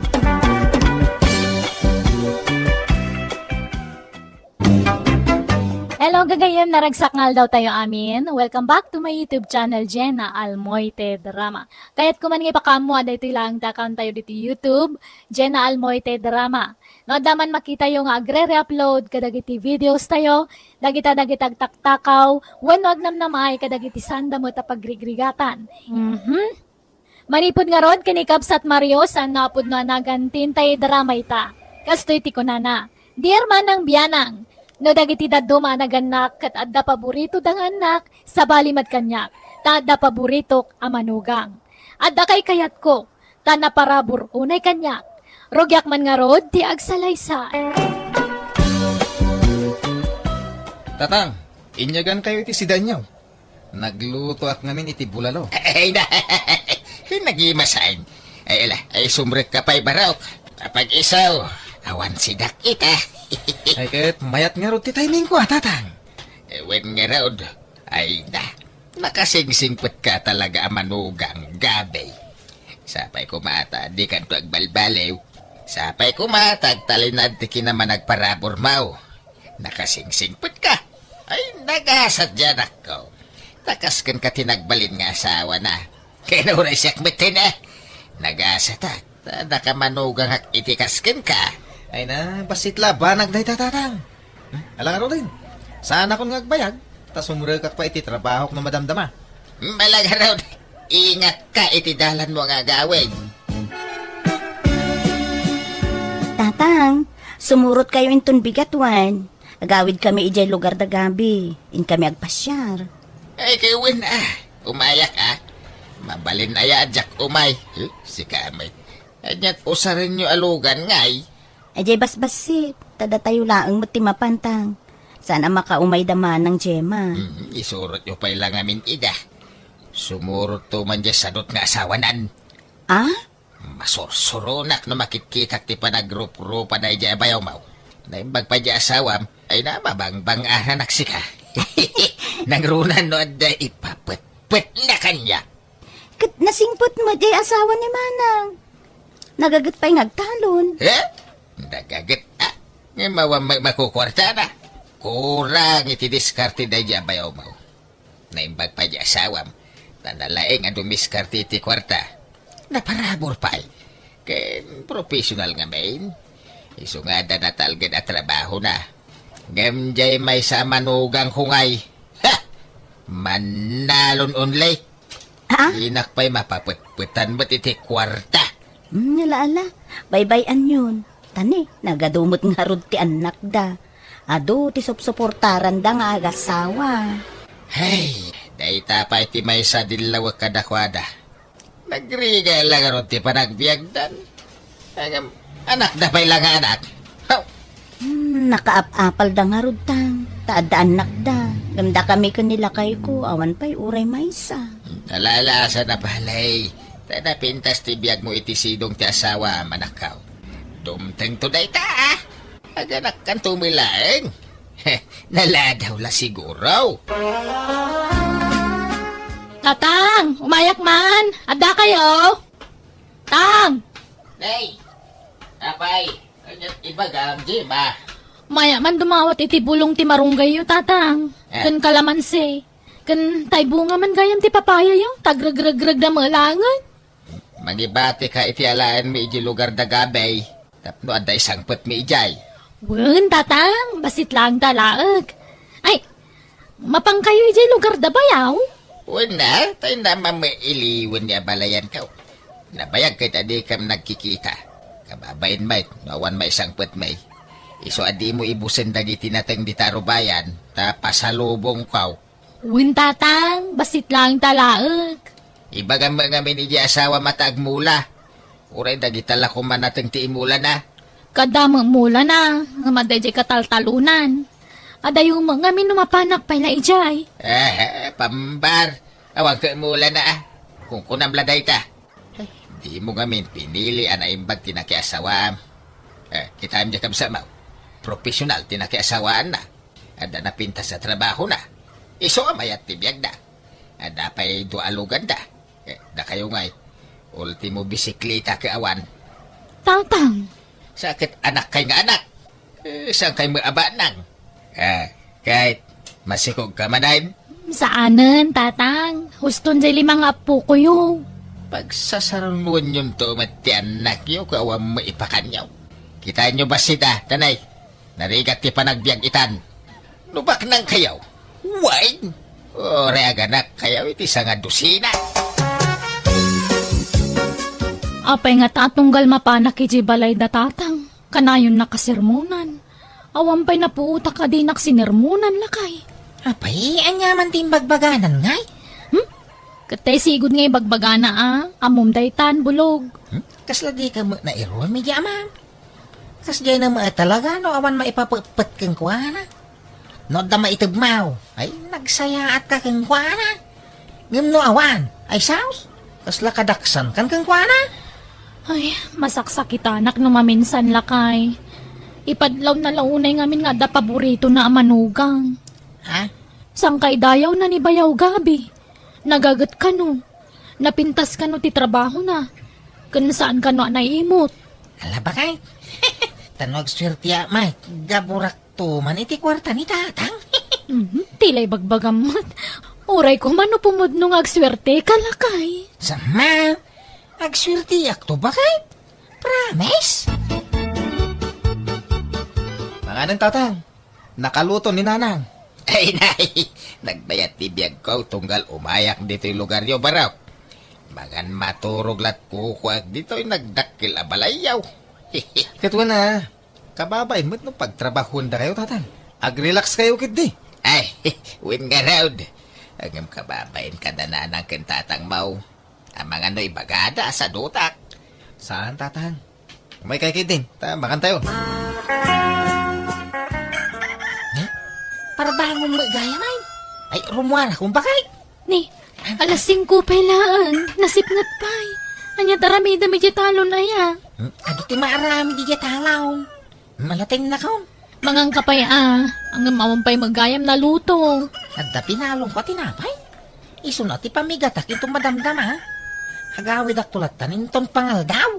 Hello, gagayyem, naragsak nga aldawtayo amin. Welcome back to my YouTube channel, Jenna Almoite Drama. Kayatko man nga ipakaammo a daytoy laeng ti account tayo ditoy YouTube, Jenna Almoite Drama. No adda man makitayo nga agre-re-upload kadagiti videos tayo, dagita dagiti agtaktakaw, wenno agnamnamaay kadagiti saanda met a pagrigrigatan. Mhm. Manipud ngarud ken ni Kabsat Mario, saanna a pudno a nagan ti intay drama ita. Kastoy ti kunana, "Dear Manang Bianang, no dagiti dadduma a nagannak ket adda paboritoda nga annak, sabali met kaniak, ta adda paboritok a manugang. Adda kaykayatko, ta naparabur unay kaniak. Rugiak man ngarud ti agsalaysay." Tatang, inyagankayo iti sidaenyo. Naglutoak ngamin iti bulalo. Ay, na, nagimasan. Ay, ala, ay, sumrekka pay, Barok. Apag-iso, awan sidak ita. Ay, ket mayat ngarud ti timingko, a, Tatang. Wen ngarud, ay, na, nakasingsingpetka talaga a manugang, gabe. Sapay koma ta, dikanto agbalbaliw. Sapay koma ta, agtalinad ti kinamanagparaburmo. Nakasingsingpetka. Ay, nagasat diay anakko. Ta kas kenka ti nagbalin nga asawana. Ken uray siak met ti na. Nagasatak. Ta nakamanugangak iti kas kenka. Ay na, bassit la banag dayta, Tatang. Ala ngaruden, saanakon nga agbayag, ta sumrekak pay iti trabahok no madamdama. Bala ngarud, ingatka iti dalanmo nga agawid. Tatang, sumurotkayo inton bigat wen. Agawidkami idiay lugar da Gabi. Inkami agpasiar. Ay, kay wen, ah. Umayak, ah. Mabalin aya a diak umay. Eh, sika met. Ania't usarenyo a lugan, ngay? Idiay basbassit, ta datayo laeng met ti mapan, Tang. Saan a makaumay da manang Gemma. Hmm, isurotyo pay la ngamin ida. Sumurotto man diay sadut nga asawanan. Ah? Masursuronak no makitkitak ti panagruprupada idiay bayawmo. Naimbag pay diay asawam, ay na, mabangbang-aranak sika. Nangrunan no adda ipapetpetna kaniak. Ket nasingpet met diay asawa ni manang. Nagaget pay nga agtalon. Eh? Nagaget, ah. Ngem awan ma-, makukuartana. Kurang iti diskarte daydiay a bayawmo. Naimbag pay diay asawam. Ta nalaing a dumiskarte iti kuarta. Naparabur pay. Ken professional ngamin. Isu nga adda natalged a trabahona. Ngem diay maysa a manugangko ngay. Ha! Mannalon only. Ha? Dinak pay mapapetpetan met iti kuarta. Hmm, ala, ala. Baybay-anyon. Ta ni, nagadu met ngarud ti annakda. Adu ti supsuportaranda nga agasawa. Hay, dayta pay ti maysa a dillawek kadakuada. Nagrigat la ngarud ti panagbiagdan. Ngem, anakda pay la nga anak. Haw! Hmm, nakaap-apalda ngarud, Tang, ta adda annakda. Ngem dakami ken ni lakayko, awan pay uray maysa. Nalalaasana pay, ta napintas ti biagmo iti sidong ti asawam, anakko. Dumtengto dayta, ah. Aganakkanto met laeng. Naladaw la siguro. Tatang, umayak man. Addakayo? Tang! Nay! Apay, ania't ibagam, Gemma? Maya man dumawat iti bulong ti marunggayyo, Tatang. Eh. Ken kalamansi. Ken tay bunga man gayam ti papayayo, ta agregregregda met laengen. Mangibatika iti alaenmi iti lugar da Gabi, tapno adda isangpetmi idiay. Wen, Tatang, bassit laeng ta laeng. Ay, mapankayo idiay lugar da bayaw? Wen, ta inna mamailiwen ni abalayanko. Nabayag ket a dikam nagkikita. Kababain met, no awan maisangpetmi. Isu a dimo ibusen dagiti nateng dita rubayan, ta pasalubongko. Wen, Tatang, bassit laeng ta laeng. Ibagam met ngamin idiay asawam ta agmula. Uray dagita la koma nateng ti imulana. Kada met mulana, ngem adda idiay kataltalonan. Adayo met ngamin no mapanak pay la idiay. Eh, pambar. Awan ket mulana, ah. Kunkunam la dayta. Eh, dimo ngamin pinili a naimbag ti nakiasawam. Eh, kitaem diay kabsatmo. Profesional ti nakiasawaanna. Adda napintas a trabahona. Isu a mayat ti biagda. Adda pay dua a luganda. Eh, dakayo ngay. Ultimo bisikleta ket awan. Tatang! Sa ket anakkay nga anak. Eh, saankay met a banang? Ah, ket masikogka manen? Saanen, Tatang. Huston jay lima nga appokoyo. Pagsasarungonyon to met ti annakyo ket awan met ipakanyo. Kitaenyo bassit a, tanay. Narigat ti panagbiag itan. No baknangkayo, wen, uray aganakkayo iti sangadusina. Apay ngata a tunggal mapanak idiay balay da Tatang, kanayon nakasermonan. Awan pay napuotak a dinak sinermonan, lakay. Apay, ania man ti imbagbaganan, ngay? Hmm? Ket tay sigud nga ibagbagana a, ammom daytan, bulog. Hmm? Kasla dika met nairuem idiay amam? Kasdiay na met talaga no awan maipapetpet kenkuana. No adda maitedmo, ay nagsayaatka kenkuana. Ngem no awan, ay saos, kasla kadaksankan kenkuana. Ay, masaksakitanak no maminsan, lakay. Ipadlawna la unay ngamin nga adda paboritona a manugang. Ha? Sangkay dayawna ni Bayaw Gabi. Nagaget kano. Napintas kano ti trabahona. Ken saan kano a naimut. Ala, bakay. Ta no agsuertiak met, gaburakto man iti kuarta ni Tatang. Mhm, ti la ibagbagam met. Uray koma no pumudno nga agsuerteka, lakay. Sama, agsuertiakto, bakay. Promise? Manganen, Tatang. Nakaluto ni Nanang. Ay, nay, nagbayat ti biagko tunggal umayak ditoy lugaryo, barok. Mangan maturog lat kukuak ditoy nagdakkel a balayyo. Ket wen a, kababain met no pagtrabahuendakayo, Tatang. Ag-relax kayo ketdi. Ay, wen ngarud. Ngem kababain kada Nanang ken Tatangmo. Amangan no ibagada a sadutak. Saan, Tatang? Umaykay ketdin, ta makantayon. Parbangon met gayam, ay. Ay, rummuar, kumbakay. Ni, alas singko pay laeng, nasipnget pay. Ania ti aramidem idiay talon, aya? Hmm? Adu ti maaramid idiay talon. Malatennakon. Manganka pay a, ngem awan pay met gayam naluto. Adda pinalongko a tinapay. Isuna ti pamigatak inton madamdama. Agawidakto latta inton pangaldaw.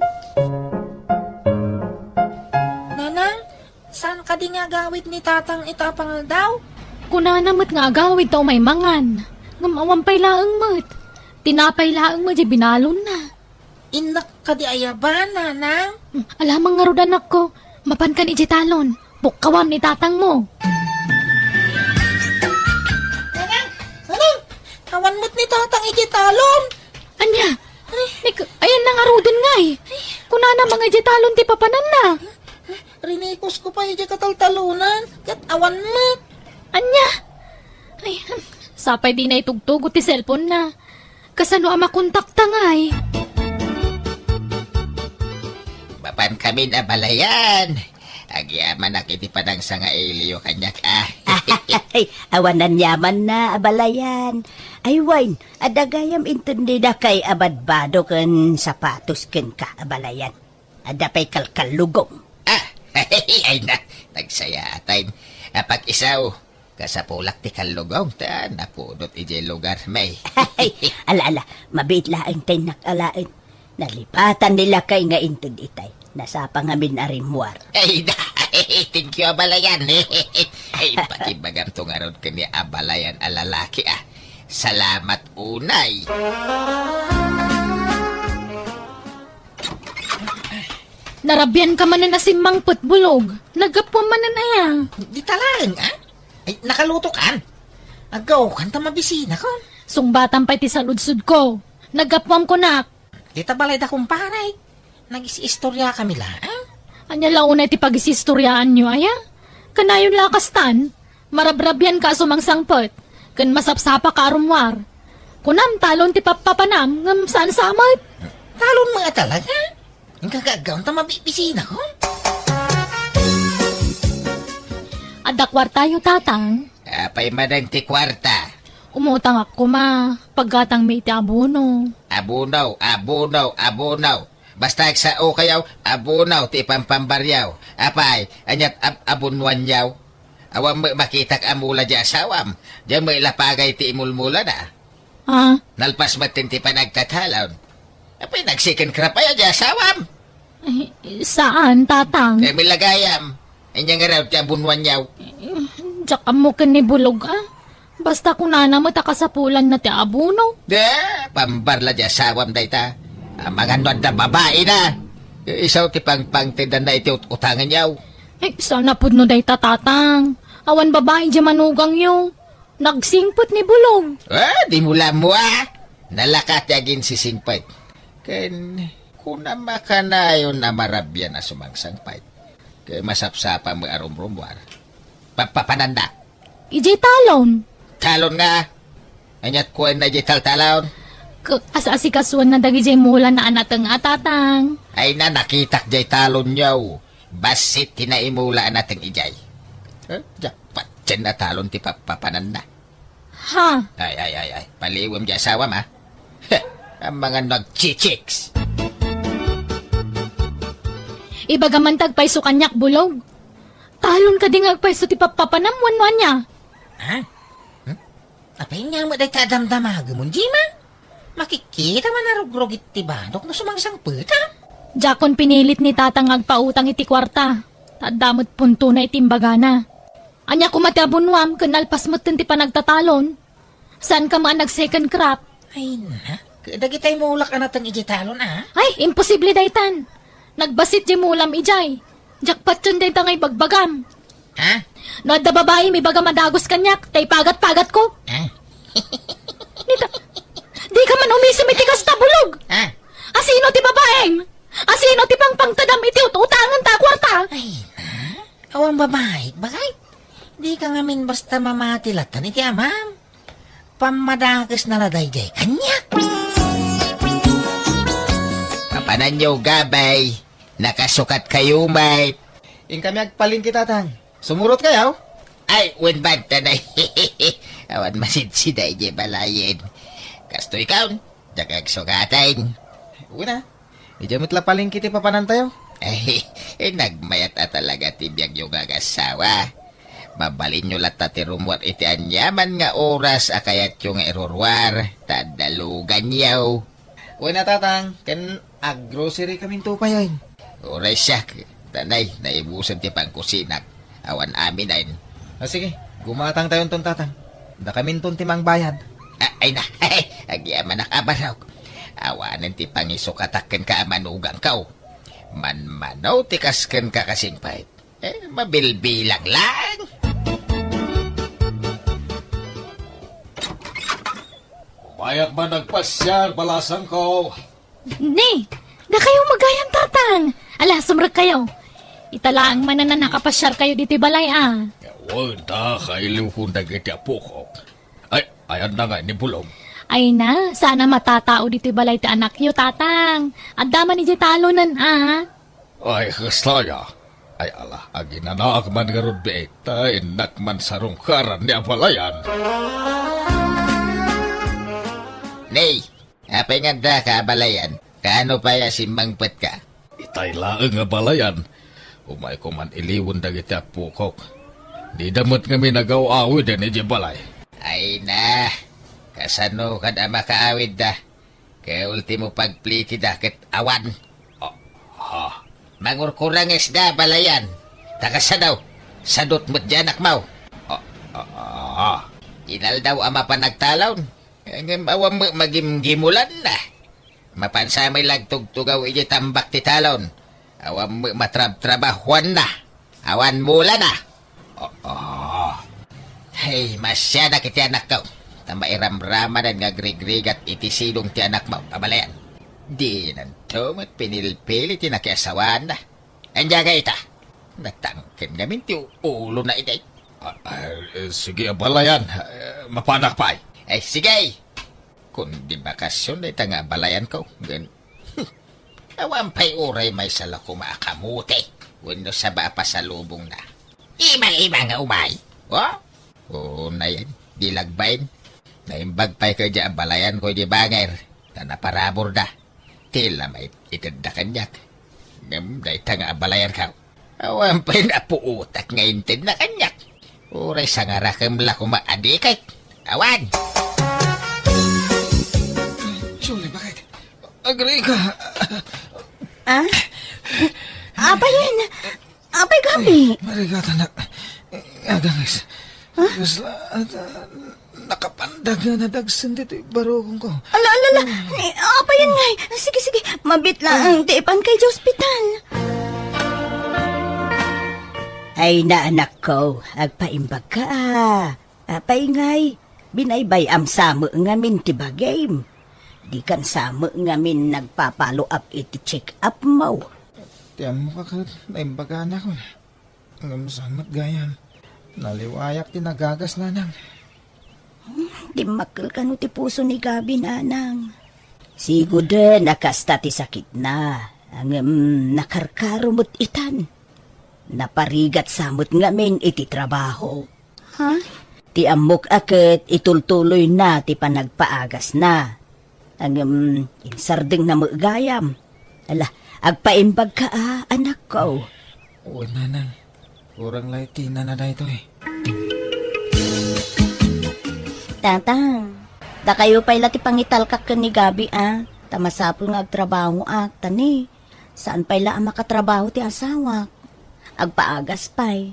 Nanang, saan kadi nga agawid ni Tatang ita a pangaldaw? Kunana met nga agawid ta umay mangan. Ngem awan pay laeng met. Tinapay laeng met diay binalonna. Innak kadi ayaban, Nanang? Hmm, alamang ngarud, anakko. Mapankan idiay talon. Pukkawam ni Tatangmo. Nanang! Nanang! Awan met ni Tatang idiay talon! Ania? Ay. Ni, ayanna ngaruden ngay. Kunana nga idiay talon ti papananna. Rinikusko pay idiay kataltalonan, ket awan met. Ania? Ay, sapay dina itugtugot ti cellphone-na. Kasano a makontakta ngay? Mapankamin, abalayan. Agyamanak iti panangsangailiyo kaniak, a. Ay, awan aniamanna, abalayan. Ay, wen, adda gayam intendidakay a badbado ken sapatos kenka, abalayan. Adda pay kalkallugong. A, ay na, nagsayaatay. Apag-isu, kasapulak ti kallugong ta napudot idiay lugarmi. Ala, ala, mabiit laeng ti innak alaen. Nalipatan ni lakay nga inted itay. Nasapa ngamin a rimmuar. Ay, da, thank you, abalayan. Ay, pakibagamto ngarud ken ni abalayan a lalaki, a. Salamat unay. Narabianka manen a simmangpet, Bulog. Naggapuam manen aya? Dita laeng, a? Ay, nakalutokan? Aggaokan ta mabisinakon. Sungbatam pay ti saludsodko. Naggapuam kunak. Dita balayda, kumpare. Nagis-istoriakami laeng. Ania la unay ti pagis-istoriaanyo, aya? Kanayon la a kastan. Marabrabianka a sumangsangpet, ken masapsapaka a rummuar. Kunam, talon ti pappapanam, ngem saan sa met. Talon met a talaga? Inka aggaon ta mabibisinakon. Adda kuartayo, Tatang? Apay manen ti kuarta? Umutangak koma, paggatangmi iti abono. Abono, abono, abono. Basta agsaokayo, abono ti ipampambaryo. Apay, aniat ab-, abonuanyo? Awan met makitak a mula diay asawam. Diay met lapagay ti imulmulana. A? Nalpas met ti panagtatalon. Apay, nag-second crop aya diay asawam? Ay, saan, Tatang? Diay met lagayam. Ania ngarud ti abonuanyo? Diak ammo ken ni Bulog, a. Basta kunana met a kasapulanna ti abono. Da, pambarla diay asawam dayta. Amangan no adda babaina. Isu ti pangpangtedanna iti ut-utanganyo. Ay, saan a pudno dayta, Tatang. Awan babai diay manugangyo. Nagsingpet ni Bulog. A, dimo la ammo, a. Nalaka ti aginsisingpet. Ken kunam a kanayon a marabian a sumangsangpet. Ket masapsapa met a rumrumuar. Pappapananda. Idiay talon. Talon nga? Aniat kuenna idiay taltalon? K-, as-asikasuenna dagidiay mulana a nateng a, Tatang. Ay na, nakitak diay talonyo. Bassit ti naimula a nateng idiay. Eh, diak patien a talon ti pappapananda. Ha? Ay, ay, ay, ay. Paliwem diay asawam, a. Heh, amangan no agchichicks. Ibagam man ti agpayso kaniak, Bulog. Talon kadi nga agpayso ti pappapanam wenno ania? Ha? Hmm? Apay nga met dayta a damdamagem, Jima? Makikita man a rugrugit ti badok no sumangsangpet, a? Diakon pinilit ni Tatang nga agpautang iti kuarta. Ta adda met puntona iti imbagana. Ania koma ti abonuam ken nalpas metten ti panagtatalon? Saanka met a nag-second crop? Ay, na. Dagitay mulak a nateng idiay talon, a? Ay, imposible daytan. Nagbassit diay mulam idiay. Diak patien dayta nga ibagbagam. Ha? No adda babaim, ibaga madagus kaniak, ta ipagat-pagatko. Ha? Dita, di ka man umisem iti kasta bulog. Ha? Asino ti babaim? Asino ti pangpangtedam iti ut-utangen ta a kuarta? Ay, na? Awan babaik, bakit? Di ka ngamin basta mamati latan iti amam. Pammadakes na la daydiay kaniak. Papananyo, gabay. Nakasukat kayo, mate. Inkami agpalengke, Tatang. Sumurot kayo? Ay, wen banta na. Awan masidsi daydiay balayen. Kastoy kaon, diak agsukaten. Wen a. Idiay met la palengke ti papanantayo? Ay, eh, nagmayat a talaga ti biagyo nga agasawa. Mabalinyo latta ti rummuar iti aniaman nga oras a kayatyo nga iruruar, ta adda luganyo. Wen a, Tatang, ken aggrocery kaminto pay. Uray siak, ta nay, naibusen ti pangkusinak. Awan amin ayen. Ah, sige, gumatangtayonton, Tatang. Dakaminton ti mangbayad. Ah, ay na, agyamanak a barok. Awanen ti pangisukatak kenka a manugangko. Manmano ti kas kenka kasingpet. Eh, mabilbilang lang. Umayak man nagpasiar, balasangko. Ni, dakayo met gayam, Tatang. Ala, sumrekkayo. Ita laeng manen a nakapasiarkayo ditoy balay a. Wen ta, kailiwkon dagiti apokok. Ay, ayanna ngay ni Bulong? Ay na, saan a matatao ditoy balay ti anakyo, Tatang. Adda man idiay talonen a. Ay, kasta aya. Ay, ala, aginanaak man ngarud biit, ta innak man sarungkaran ni abalayan. Ni, apay nga addaka abalayan? Kaano pay a simmangpetka? Itay laeng a balayan. Umayko man iliwen dagiti apokok. Dida met ngamin agaw-awiden idiay balay. Ay na, kasano kad a makaawidda? Kaya ultimo pagplitida ket awan. Ah, ah. Mangurkurangesda, balayan. Ta kasano? Sadot met di anakmo. Ah, ah, ah. Inaldaw a mapan agtalon. Ngem awan met magimgimulanna. Mapan sa met la agtugtugaw idiay tambak ti talon. Awan met matrabtrabahuanna. Awan mulana. Oh, oh. Hey, masianak iti anakko. Ta mairamramanen nga agrigrigat iti sidong ti anakmo, abalayan. Dinanto met pinilpili ti nakiasawaanna. Ania ngay ita? Natangken ngamin ti ulona idiay. Ah, ah, eh, sige, abalayan. Eh, mapanak pay. Ay, sige. Kundi bakasyon dayta nga abalayanko. Ngem, awan pay uray maysa la koma a kamote wenno saba a pasalubongna. Ima-ima nga umay. Oh? Oo, nayan. Di lagbain. Naimbag pay kadi abalayanko idiay banger. Ta naparaburda. Ti la maitedda kaniak. Ngem dayta nga abalayanko. Awan pay napuotak nga intedna kaniak. Uray sangarakem la koma a dikit. Awan! Julie, bakit? Agrika! Ah? Apay yen? Apay, Gabi? Marigatan na. Agangis. Ha? Kasla, at, ah, nakapandag nga nadagsen ditoy barukongko. Ala, ala, ala. Eh, apay yen ngay? Sige, sige. Mabit laeng ti ipanka idiay ospital. Ay, naanakko, agpaimbagka a. Apay ngay, binaybay-am sa met ngamin ti bagim. Dikan sa met ngamin nagpa-follow up iti check-up mo. Ti ammok a ket naimbaganak. Ngem sa met gayam, naliwayak ti nagagas, nanang. Dimmakkel kano ti puso ni Gabi, nanang. Siguden a kasta ti sakitna, ngem nakarkaro met itan. Naparigat sa met ngamin iti trabaho. Ha? Ti ammok a ket itultuloyna ti panagpaagasna. Ngem insardengna met gayam. Ala, agpaimbagka a, anakko. Wen, nanang. Kurang la iti nana daytoy. Tatang, dakayo pay la ti pangitalkak ken ni Gabi a, ta masapul nga agtrabahoak, ta ni, saan pay la a makatrabaho ti asawak. Agpaagas pay.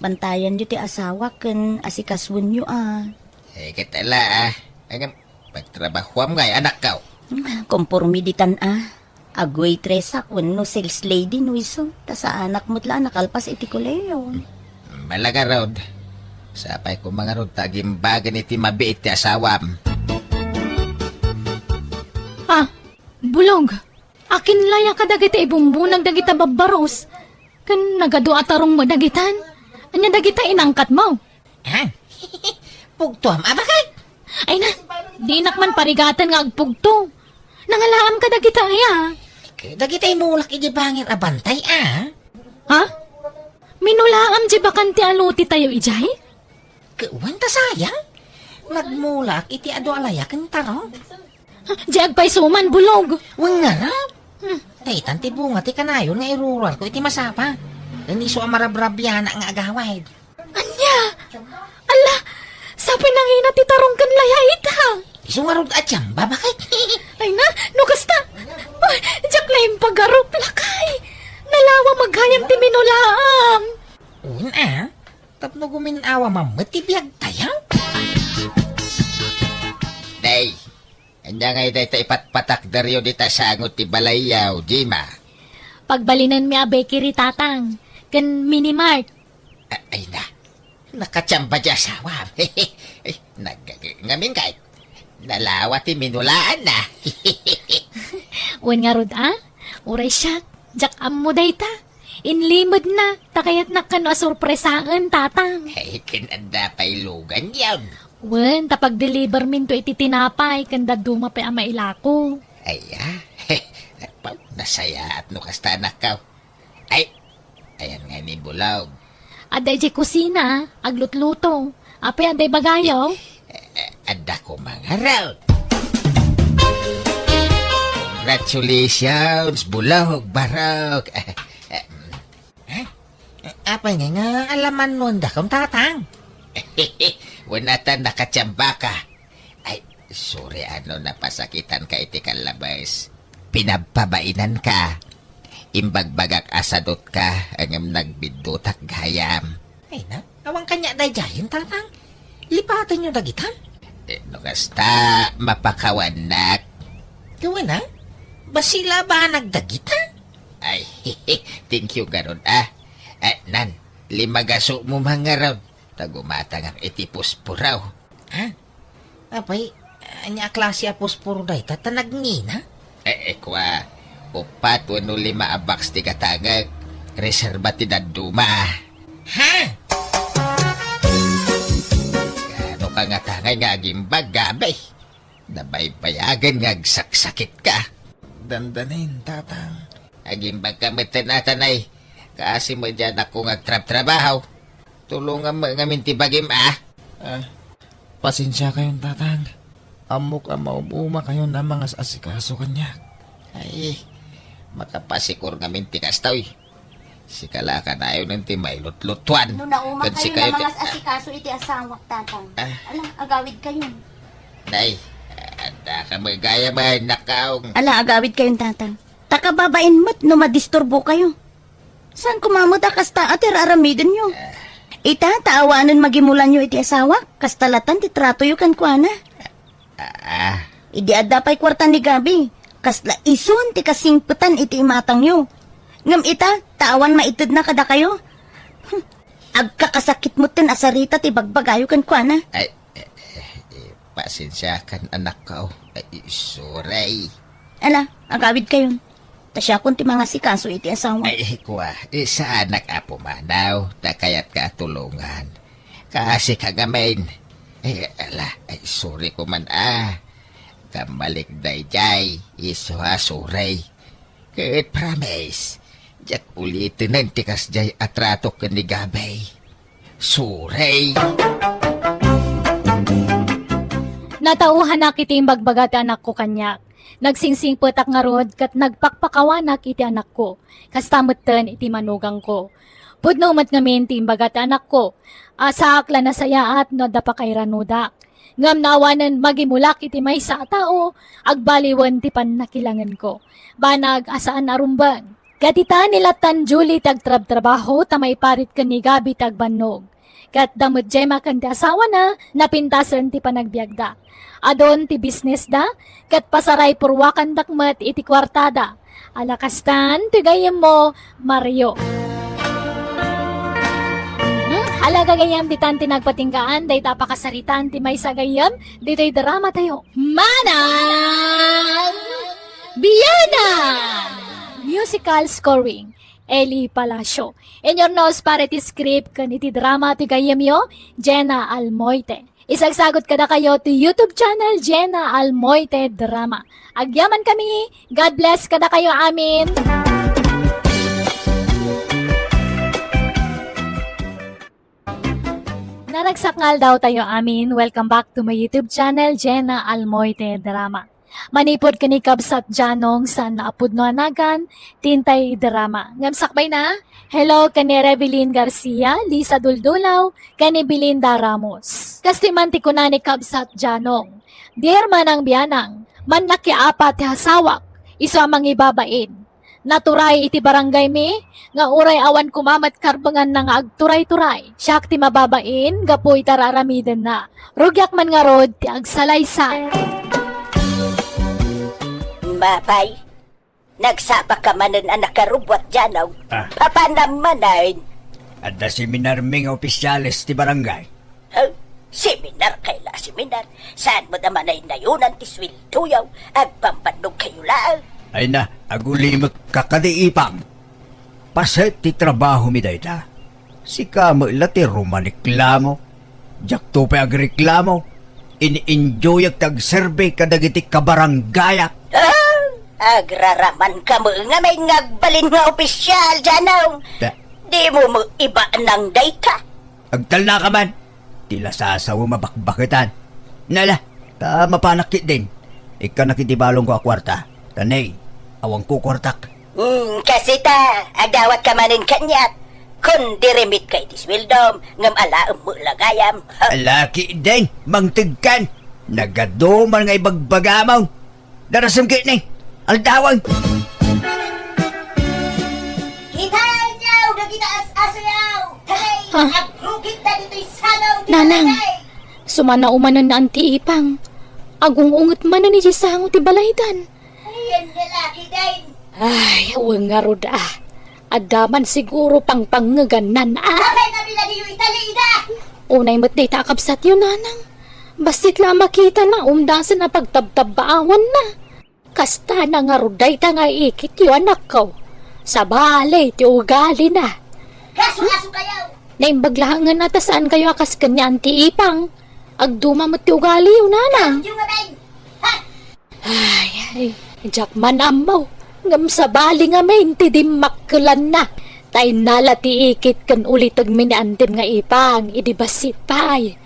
Bantayanyo ti asawak ken asikasuenyo a. Eh, ket ala, ah. Ngem, pagtrabahoam ngay, anakko. Komporme ditan a. Agwaitress wenno sales lady no isu, ta saanak met la a nakalpas iti kolehiyo. Mm, Malagarod. Sapay ko mangarod ta agimbagen iti mabiit ti asawam. Ah, Bulog. Akin laya kadagiti ibumbunag dagita babbaros. Ken nagadu a tarong mo dagitan. Anya dagita inangkat mo? Ha? Pugtuam, abakay? Ay na, dinak man parigatan nga agpugto. Nangalaam ka dagita aya? Dagita imulak iti bangir a bantay, a? Ha? Minulaam di bakan ti aluti tayo ijay? Wen ta sayang. Nagmulaak iti adu a laya ken tarong. Di agpayso man, Bulog. Wen ngarud. Hmm. Daytan ti bunga ti kanayon nga iruruarko iti masapa. Ken isu a marabrabianak nga agawid. Ania? Ala, sapay nangina ti tarong ken laya ita. Isu ngarud a tiamba, bakit? Ay na, no kasta. Ay, diak la impagarup, lakay. Nalawa maghayam ti minulaam. Wen a, tapno gumin-awa man met ti biag tayo. Day, anya ngay dayta ipatpatakderyo dita sango ti balayyo, Jima? Pagbalinenmi a bakery, Tatang, ken mini mart. A-, ay na, nakatiamba ti asawam. Ay, nag-, ngamin kay, nalawa ti minulaanna. Wen ngarud a? Uray siak, diak ammo dayta. Inlimedna, ta kayatnak kano a sorpresaen, Tatang. Ay, ken adda pay luganyon. Wen, ta pagdeliverminto iti tinapay, ken dadduma pay a mailako. Ay, a? Pag nasayaat no kasta, anakko. Ay, ayan nga ni Bulog. Adda idiay kusina, aglutluto. Apay, adda ibagayo? Eh, eh, adda ko mangarod. Congratulations, Bulog, Barok. Eh, eh, eh, apay nga nga alaman mo, andakon, Tatang? Wen a ta nakatiamba ka. Ay, sorry, ano, napasakitan ka iti kallabes. Pinabpabainan ka. Imbagbagak a sadot ka, ngem nagbiddutak gayam. Ay na, awan kaniak daydiayen, Tatang. Lipatenyo dagita. Eh, no kasta, mapakawannak. Gawan a? Bassit la a banag dagita? Ay, thank you garud, a. Eh, nan, limagaso mo mangarod. Ta gumatangak iti pusporo. Ha? Apay, ania a klase a pusporo dayta ta nagngina? Eh, eh, kua, upat wenno lima a box ti gatangek. Reserba ti dadduma. Ha? Ano ka nga tangay nga agimbag, Gabi? Nabaybayagen nga agsaksakit ka. Dandanin, Tatang. Agimbag ka met, Tatang, ay. Kaasi met diay anakko nga agtrabtrabaho. Tulongam met ngamin ti bagim, a. Ah, pasensia kayon, Tatang. Ammok a maum-uma kayon a mangas-asikaso kaniak. Ay, makapasikor ngamin ti kasta, uy. Sika la kanayon ti mailutlutuan. No nauma ken kayo sikayo nga ti mangas-asikaso iti asawak, Tatang. Ah. Ala, agawid kayo. Nay, adda ka met gayam, nakaong. Ala, agawid kayon, Tatang. Ta kababain met no madisturbo kayo. Saan koma met a kasta a ti ar-aramidenyo? Ah. Ita, ta awanen magimulanyo iti asawak, kasta latan ti tratoyo kenkuana. Ah. Idi adda pay kuarta ni Gabi, kasla isun ti kasingpetan iti imatangyo. Ngem ita, ta awan maitedna kadakayo. Hmm. Agkakasakit metten a sarita ti bagbagayo kenkuana. Ay, eh, eh, eh, pasensiakan, anakko. Ay, sorry. Ala, agawid kayon. Ta siakon ti mangasikaso iti asawa. Ay, kua, eh, saanak a pumanaw, ta kayatka a tulongan. Kaasi ka ngamin. Eh, ala, ay, sorry ko man, ah. Kammalik daydiay, isu a sorry. Ket promise, diak ulitenen ti kasdiay a tratok ken ni Gabay. Sorry. Natauhanak iti imbagbaga ti anakko kaniak. Nagsingsingpetak ngarud ket nagpakpakawanak iti anakko. Kasta metten iti manugangko. Pudno met ngamin ti imbaga ti anakko. Asaak la nasayaat no adda pakairanuda. Ngem no awanen magimulak iti maysa a tao, agbaliwen ti pannakilangenko. Banag a saan a rumbeng. Ket ita ni Latan Julie ti agtrabtrabaho ta maiparit ken ni Gabi ti agbannog. Ket da met Gemma ken ti asawana, napintasen ti panagbiagda. Adun ti bisnesda, ket pasaray purwakandak met iti kuartada. Ala kastan ti gayyemmo, Mario. Hmm, Ala, gagayyem, ditan ti nagpatinggaan dayta a pakasaritaan ti maysa a gayyem ditoy drama tayo. Manang Biyanan! Musical scoring, Eli Palacio. Inyurnos para iti script ken iti drama ti gayyemyo, Jenna Almoite. Isagsagut kadakayo ti YouTube channel, Jenna Almoite Drama. Agyamankami, God bless kadakayo amin. Naragsak nga aldaw tayo amin. Welcome back to my YouTube channel, Jenna Almoite Drama. Manipud ken ni Kabsat Janong, saan a pudno a nagan, ti intay drama. Ngem sakbayna, hello ken ni Revelyn Garcia, Lisa Duldulaw, ken ni Belinda Ramos. Kastoy man ti kuna ni Kabsat Janong, "Dear Manang Biyanang, mannakiapat ti asawak, isu a mangibabain. Naturay iti barangaymi nga uray awan koma met karbenganna nga agturay-turay. Siak ti mababain gapu iti ar-aramidenna. Rugiak man ngarud ti agsalaysay." Mapay, nagsapaka manen a nakarubbuat, Janong. Ah. Papanam manen. Adda seminarmi nga opisyales ti barangay. Ha? Seminar kay la seminar. Saan met a manaynayonan ti sueldoyo? Agpambannog kayo laeng. Ay na, agulimekka kadi, Ipang. Paset ti trabahomi dayta. Sika met la ti rumaniklamo. Diakto pay agreklamo. In-enjoyak ti agserbi kadagiti kabaranggayak. Ah, agraramanka met ngamin nga agbalin nga opisyal, Janong. Ta- Dimo met ibanang dayta. Agtalnaka man. Ti lasasawem a bakbaketan. Nala, ta mapanak ketdin. Ikkanak iti balonko a kuarta. Ta ne, awan kukuartak. Hmm, kastoy ta, agdawatka manen kaniak. Kun dirimetka iti sueldom, ngem alaem met la gayam. Ala ketdin, mangtegkan. Nagadu man nga ibagbagamon. Darasem ketdi. Aldawen. Kitaenyo dagita as-asoyo. Kadi, ah, agrugit dagitoy sanaw ti Nanang, barangay. Sumanaw manen ni Auntie Ipang. Agung-unget manen iti sango ti balaydan. Ayan nga laki, Day. Ay, wen ngarud, ah. Adda man siguro pangpangngegannan, ah. Apay nga biladiyo ita, Lida? Unay met dayta a kabsatyo, Nanang. Bassit la a makitana, umdasen a pagtabtabbaawanna. Kasta na ngarud dayta nga ikityo, anakko. Sabali ti ugalina. Kaso-kaso kayo! Naimbag laengen a ta saankayo a kas ken ni Auntie Ipang. Agduma met ti ugaliyo, Nanang. Kayo nga, Ben! Ha? Ay, ay, diak man ammo. Ngem sabali ngamin ti dimmakkelanna. Ta innala ti ikit ken ulitegmi ni Antim nga Ipang idi bassit pay.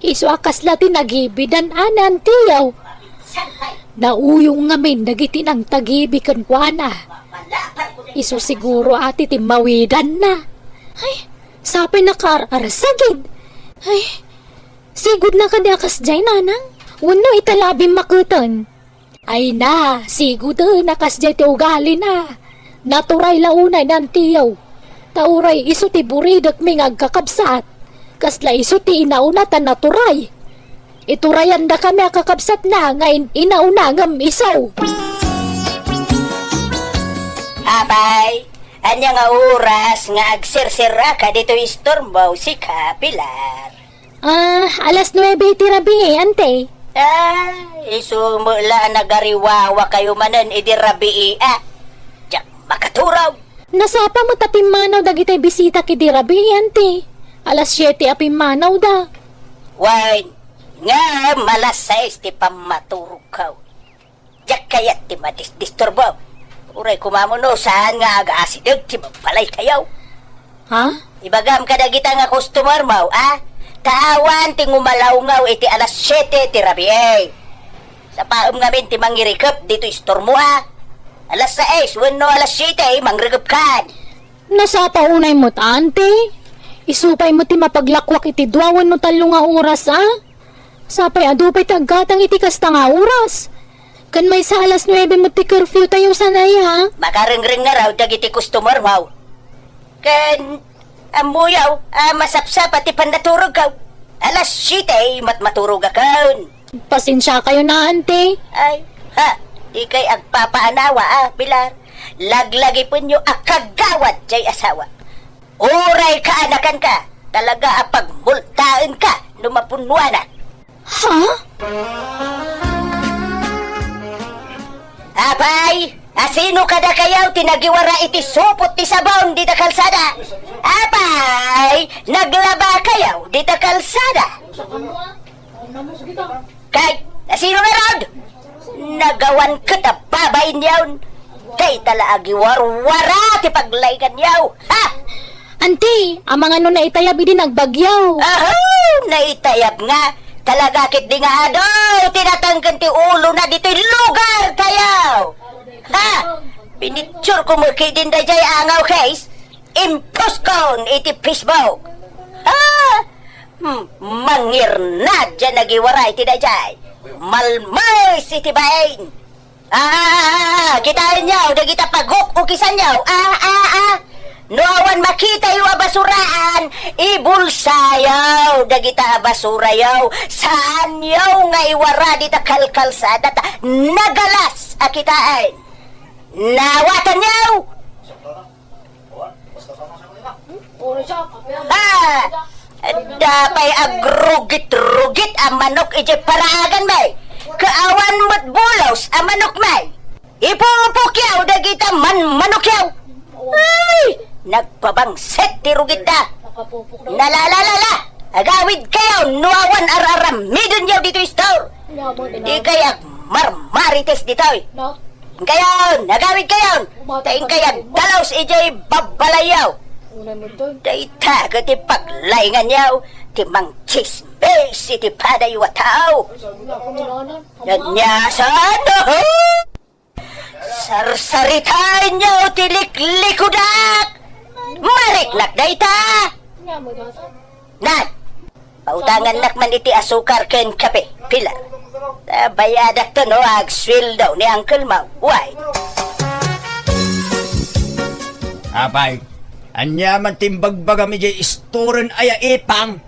Isu a kasla ti nagibidan a ni Antiyo. Nauyong ngamin dagiti nangtagibi kenkuana. Isu siguro a ti timmawidanna. Ay, sapay nakaar-arasagid. Ay, sigudna kadi a kasdiay, Nanang? Wenno ita la a bimmaketen? Ay na, siguden a kasdiay ti ugalina. Naturay la unay ni Antiyo. Ta uray isu ti buridekmi nga agkakabsat. Kasla isu ti inauna ta naturay. Iturayandakami a kakabsatna nga in-, inauna ngem isu. Apay, ania nga oras nga agserserraka ditoy istormo, sika, Pilar? Ah, alas nuebe iti rabii, Ante. Ah, isu met la a nagariwawa kayo manen idi rabii, ah. Diak makaturog. Nasapa met a pimmanaw dagiti bisitak idi rabii, Ante. Alas siete a pimmanawda. Wen, ngem alas sais ti pammaturogko. Diak kayat ti madisdisturbo. Uray koma no saan nga agaasideg ti mangpalaykayo. Ha? Ibagam kadagita nga customer mo, a? Ta awan ti ngumalawngaw iti alas siete ti rabii. Sapaem ngamin ti mangirikep ditoy istormo, a? Alas sais wenno alas siete, mangrekepkan. Nasapa unay met, Ante. Isu pay met ti mapaglakwak iti dua wenno tallo nga oras, a? Sapay adu pay ti aggatang iti kasta nga oras. Ken maysa alas nuebe met ti curfew tayo, saan aya? Makarengreng ngarud dagiti customer mo. Ken ammoyo a masapsapa ti pannaturogko. Alas siete met maturogakon. Pasensiakayo na, Ante. Ay, ha, di kay agpapaanawa, a, Pilar. Laglagipenyo a kagawad jay asawa. Uray kaanakanka, Talaga a pagmultaenka no mapunnuanak. Ha? Apay, asino kadakayaw ti nagiwara iti supot ti sabon dita kalsada? Apay, naglaba kayaw dita kalsada? Kay, asino ngarud? Nagawan ket a babainyaw. Dayta la agiwarwara ti paglainganyaw. Ha? Anti, amangan no naitayab idi nagbagyo. Aho, naitayab nga. Talaga ketdi nga adu ti natengken ti ulona ditoy lugar tayo. Ha? Pinicture ko met ketdin dayjay angaw case. Imposkon iti Facebook. Ha? Hmm, mangirnad diay nagiwara iti dayjay. Malmes iti bain. Ah, ah, ah, ah, kitaenyo, dagita paguk-ukisanyo. Ah, ah, ah. No awan makitayo a basuraan, ibulsayo dagita a basurayo. Saanyo nga iwara dita kalkalsada ta nagalas a kitaen. Nawatanyo! Ah! Adda pay agrugit-rugit a manok idiay paraaganmi. Kaawan met bulos a manokmi. Ipupukyaw dagita manmanokyaw. Ay! Nagpabangsit ti rugitda. Nalalalala! Agawidkayo no awan ar-aramidenyo ditoy store. Dikay agmarmarites ditoy. Kayon, agawid kayon. Ta inkay agdalos idiay babbalayyo. Dayta ket ti paglainganyo, ti mangtsismis iti padayo a tao. Ania saan? Sarsaritaenyo ti liklikudak. Mariknak dayta. Nay, pautangannak man iti asukar ken kape, Pilar. Ta bayadakto no agsueldo ni Uncle Mau. Why? Apay, ania man ti imbagbagam idiay istoren aya, Ipang?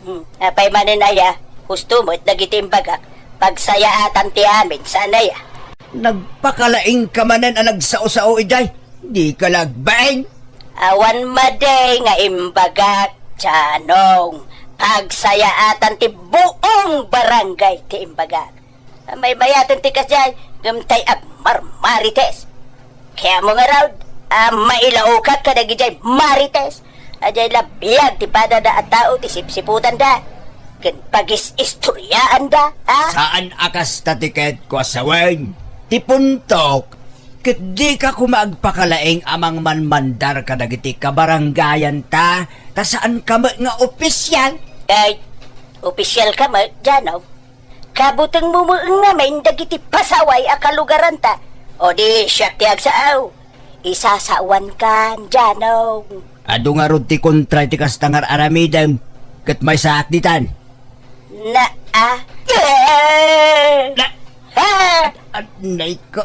Hmm, apay manen aya, husto met dagiti imbagak, pagsayaatan ti amin, saan aya? Nagpakalaingka manen a nagsao-sao idiay, dika la agbain. Awan madi nga imbagak, Janong. Pagsayaatan ti buong barangay ti imbagak. Maymayaten ti kasdiay, ngem tay agmarmarites. Kayatmo ngarud a mailaokak kadagidiay marites, a diay la biag ti padada a tao ti sipsiputanda ken pagis-istoryaanda, ha? Saan a kasta ti kayatko a sawen. Ti puntok, ket dika koma agpakalaing a mangmanmandar kadagiti kabarangayanta, ta saanka met nga opisial. Ay, opisialka met, Janong. Kabutengmo met ngamin dagiti pasaway a kalugaranta. O di siak ti agsao. Isasawankan, Janong. Adu ngarud ti kontra iti kasta nga ar-aramidem, ket maysaak ditan. Na, ah? Na, ah! Anay ko.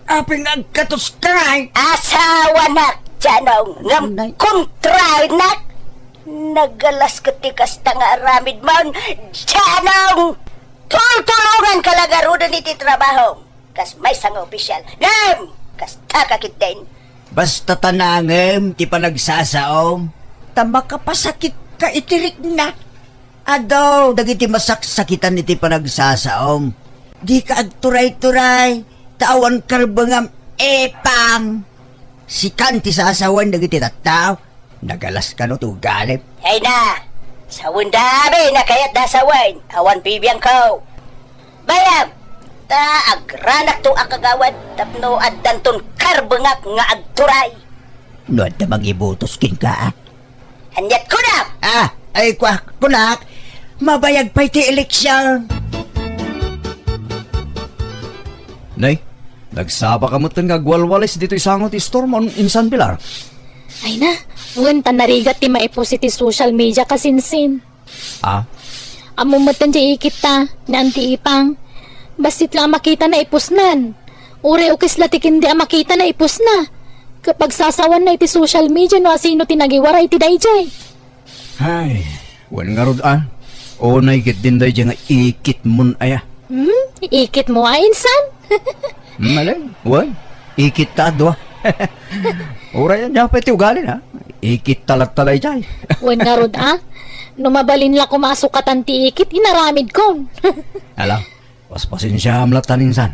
Apay nga agkatoska ngay? Asawanak, Janong, ngem Anay. Kontranak. Nagalas ket ti kasta nga aramidmon, Janong! Tultulonganka la ngaruden iti trabahom, kas maysa nga opisial. Ngem, kastaka ketdin. Basta ta nangem ti panagsasaom, ta makapasakitka iti rikna. Adu dagiti masaksakitan iti panagsasaom. Dika agturay-turay, ta awan karbengam, Ipang. Sikan ti sasawen dagiti tattao. Nagalas kano ti ugalim? Ay na, sawendami a kayatda a sawen, awan bibiangko. Bayam, ta agranakto a kagawad tapno addanton karbengak nga agturay. No adda mangibotos kenka, a? Ania't kunak? Ah, ay, kua-, kunak, mabayag pay ti eleksion. Nay, nagsapa ka metten nga agwalwalis ditoy sango ti istormo, insan, Pilar? Ay na, wen ta narigat ti maipus iti social media, kasinsin. Ah? Ammom metten ti ikitta, ni Auntie Ipang. Bassit la a makita na ipusnan. Uray ukis la ti ken di a makita na ipusna. Ket pagsasawanna iti social media no asino ti nagiwara iti daydiay. Ay, wen ngarud a. Unay ketdin daydiay nga ikitmon aya. Hmm? Ikitmo a, insan? Hmm, alen? Wen? Ikitta a dua. Uray ania pay ti ugalina. Ikit talaga idiay. Wen ngarud, a? No mabalin la koma a sukatan ti ikit, inaramidkon. Ala, paspasensiaam latta, insan.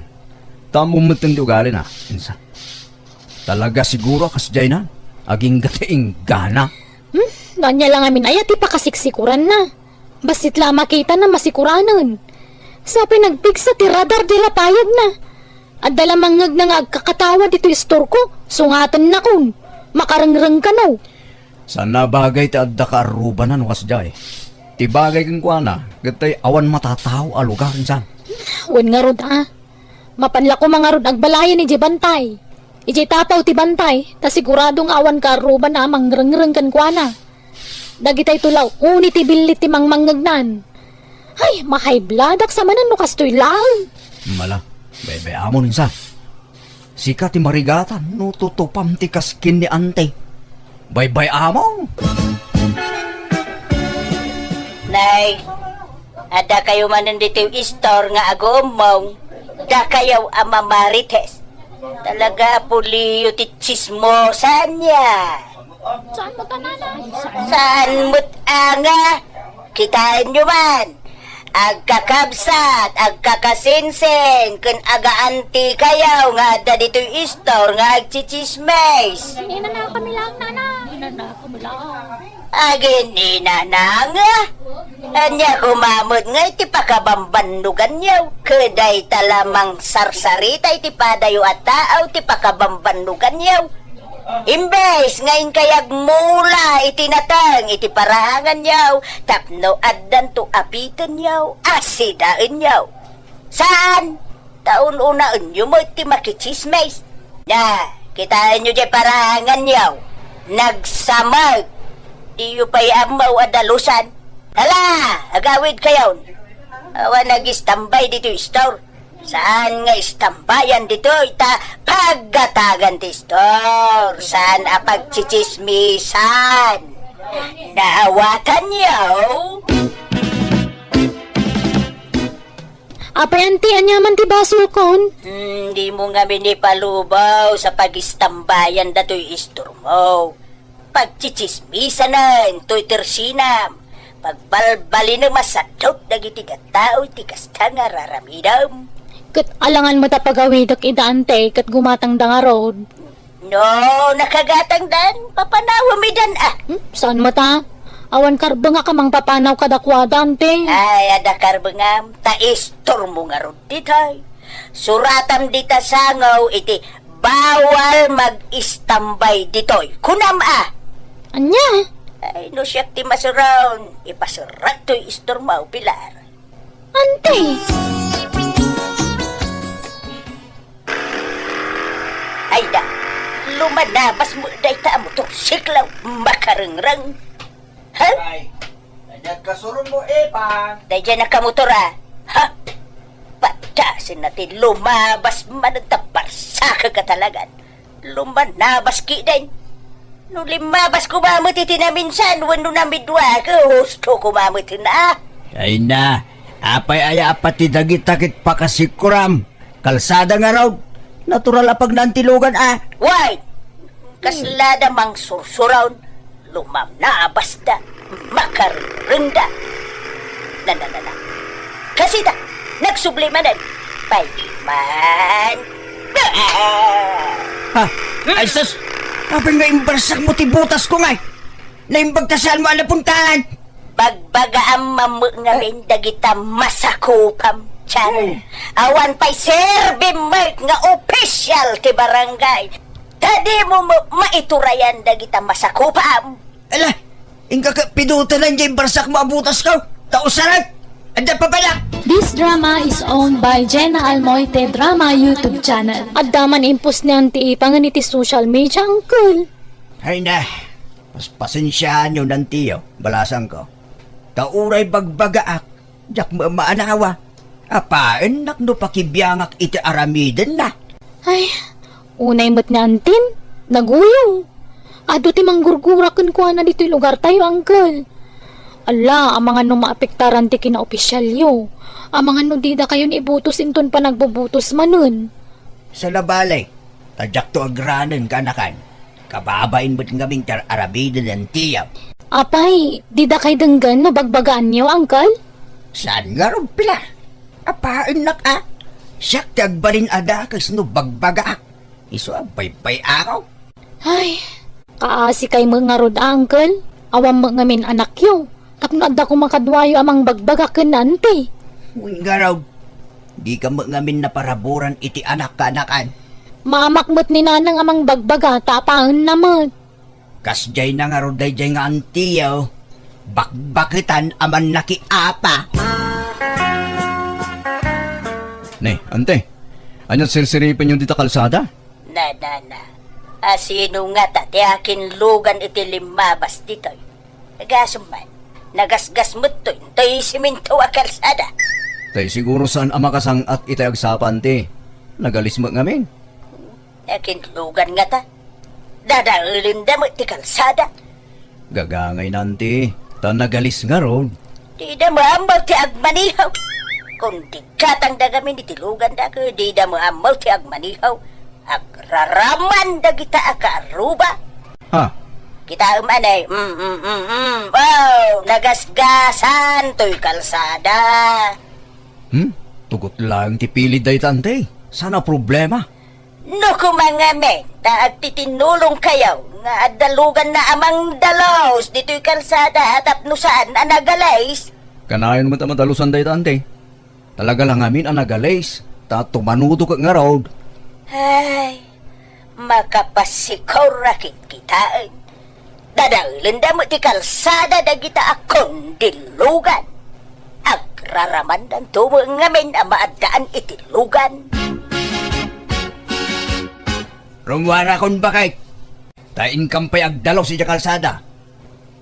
Ta ammom metten ti ugalina, insan. Talaga siguro a kasdiayna, agingga ti inggana. Hmm? No ania la ngamin aya ti pakasiksikuranna? Bassit la a makitana masikuranen. Sa pay nagpigsa ti radar ti lapayagna. Adda la mangngegna nga agkakatawa ditoy istorko, sungatennakon. Makarengreng kano. Saan a bagay ti adda kaarrubana no kasdiay. Ti bagay kenkuana, ket tay awan matatao a lugar, insan. Wen ngarud, a. Mapan la koma ngarud agbalayan idiay bantay. Idiay tapaw ti bantay, ta sigurado nga awan kaarrubana a mangrengreng kenkuana. Dagitayto la uni ti billit ti mangmangngegnan. Ay, mahayblad ak sa manen no kastoy laeng. Mala, baybay-amon, insan. Sika ti marigatan no tutupam ti kaskin ni Ante. Baybay-amon! Nay, adda kayo manen ditoy istor nga aguummong. Dakayaw a mamarites. Talaga a puliyo ti tsismosa ania. Saan met a, nanay? Saan met a nga? Kitaenyo man. Agkakabsat, agkakasinsin, ken agaantikayo nga adda ditoy istor nga agtsitsismis. Inanakami lang, nanay. Inanakami lang. Agininanang? Ania koma met nga iti pakabambannuganyo? Ket dayta la mangsarsarita iti padayo a tao ti pakabambannuganyo. Imbes nga inkay agmula iti nateng iti paraanganyo tapno addanto a pitenyo a sidaenyo. Saan? Ta un-unaenyo met ti makitsismis. Na, kitaenyo diay paraanganyo. Nagsamag. Diyo pay ammo a dalusan. Hala, agawidkayon. Awan nagistambay ditoy istor. Saan nga istambayan ditoy ta pagatagan ti istor. Saan a pagtsitsismisan. Naawatanyo? Apay, anti, ania man ti basolkon? Hmm, dimo ngamin ipalubaw sa pagistambayan datoy istormo. Pagtsitsismisanen toy tersinam. Pagbalbalinem a sadut dagiti tattao iti kasta nga raramidem. Ket alangan met a pagawidek ida, anti, ket gumatangda ngarud. No nakagatangdan, papanawem idan a. Hmm? Saan met a? Awan karbengak a mangpapanaw kadakuada, anti. Ay, adda karbengam, ta istormo ngarud ditoy. Suratam dita sango iti bawal mag-istambay ditoy. Kunam a. Ania? Ay, no siak ti masuron, ipasurat toy istormo, Pilar. Anti. Ay da, lumanabas mo dayta a motorsiklo, makarengreng. Ha? Ay, nagkasuron mo, Epang. Daydiay nakamotor a. Ha? Padasen na ti lumabas man ta barsak ka talagan. Lumanabas kiden. No limmabas koma met iti naminsan wenno namidua, ket husto koma met na. Ay na, apay aya a pati dagita ket pakasikuram? Kalsada ngarud, natural a pagnaantilogan a. Why? Kaslada mangsursuron, lumamnabasda, makarrengda. Na, na, na, na. Kasita, nagsubli manen. Payman. Ha? Ay, sus! Apay nga imbarsak mo ti butas ko ngay? Naimbag ta saan mo a napuntahan? Bagbagaam mammo ngamin dagita masakupam, tiyan. Awan pay serbim met nga opisyal ti barangay. Ta dimo met maiturayan dagita masakupam. Ala, inka ka pidutan diay barsak mo a butas ko. Ta usarak, adda pa pala. This drama is owned by Jenna Almoite Drama YouTube channel. Adda man impos ni Auntie Ipangan iti social media, uncle. Ay na, paspasensiaanyo, nantiyo, balasangko. Ta uray bagbagaak, diak maamaanawa. Apaennak no pakibiangak iti aramidenna. Ay, unay met ni Antin, naguyong. Adu ti manggurgura kenkuana ditoy lugartayo, uncle. Ala, amangan no maapektaran ti kinaopisyalyo. Amangan no didakayon ibutos inton panagbubutos manen. Saan a bale, ta diakto agranen kaanakan. Kababain met ngamin ti ar-aramiden ni antiyo. Apay, dida kay denggen no bagbagaanyo, Uncle? Saan ngarud pila? Apaennak a. Siak ti agbalin a dakes no bagbagaak. Isu a baybay-ako. Ay, kaasi kay met ngarud, Uncle. Awan met ngamin anakyo. Tapno adda koma kaduayo a mangbagbaga ken ni Auntie. Wen ngarud, dika met ngamin naparaburan iti anak kaanakan. Maamak met ni Nanang a mangbagbaga ta apaenna met. Kasdiay na ngarud daydiay nga antiyo, bakbaketan a mannakiapa. Ne, ante, ania sirsiripenyo dita kalsada? Na, na, na. Asino ngata ti akinlugan iti limmabas ditoy? Gasum man, nagasgas met toy, toy siminto a kalsada. Tay siguro saan a makasang-at iti agsapa, ante. Nagalis met ngamin. Akinlugan ngata? Dadaelenda met ti kalsada. Gagangay na, ante, ta nagalis ngarud. Dida maammo ti agmanihaw. Kun di gatangda ngamin iti luganda, ket dida maammo ti agmanihaw. Agraraman dagita a kaarruba. Ha? Kitaem anay. Mm, mm, mm, mm. Wow, nagasgasan toy kalsada. Hmm? Tugot laeng ti pilid dayta, ante. Saan a problema? No koma ngamin ta agtitinulongkayo nga adda luganna a mangdalus ditoy kalsada tapno saan a nagalis. Kanayon met a madalusan dayta, ante. Talaga la ngamin a nagalis, ta tumanudo ket ngarud. Ay, makapasikorak kitaen. Dadaelenda met ti kalsada dagita a kundilugan. Agraramandanto met ngamin a maaddaan iti lugan. Rummuarakon, baket, ta inkam pay agdalus idiay kalsada.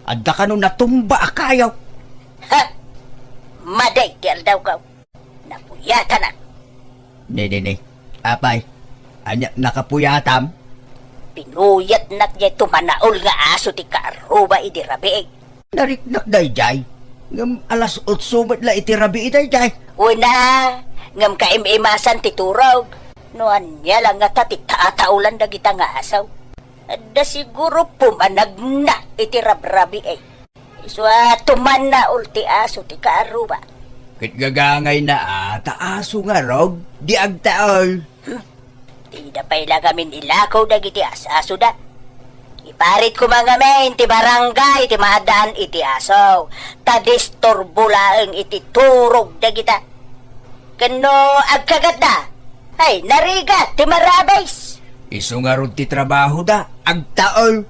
Adda kano natumba a kayo. Ha! Madi ti aldawko. Napuyatanak. Ne, ne, ne. Apay, ania nakapuyatam? Pinuyatnak diay tumanaol nga aso ti kaarruba idi rabii. Nariknak daydiay. Ngem alas otso met la iti rabii daydiay. Una, ngem kaim-imasan ti turog. No ania la ngata ti tataolan dagita nga aso? Adda siguro pumanagna iti rabrabii. Isu a tumanaol ti aso ti kaarruba. Ket gagangayna a ta aso ngarud di agtaol. Hmm. Dida pay la ngamin ilako dagiti as-asoda. Iparit koma ngamin ti barangay ti maaddaan iti aso, ta disturbo laeng iti turog dagita. Ken no agkagatda, ay, narigat ti marabis. Isu ngarud ti trabahoda, agtaol.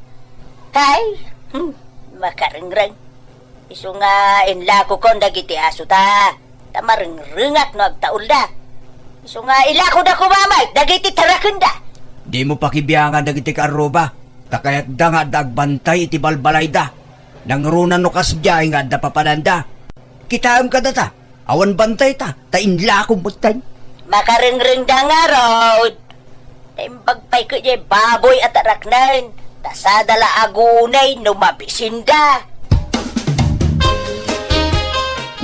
Ay, hmm, makarengreng. Isu nga inlakokon dagiti asota, ta marengrengak no agtaolda. Isu nga ilakoda koma met dagiti tarakenda. Dimo pakibiangan dagiti kaarruba, ta kayatda nga adda agbantay iti balbalayda. Nangruna no kasdiay nga adda papananda. Kitaem kadata, awan bantayta, ta inlakom metten. Makarengrengda ngarud. Naimbag pay ket diay baboy a taraknen, ta sada la agunay no mabisinda.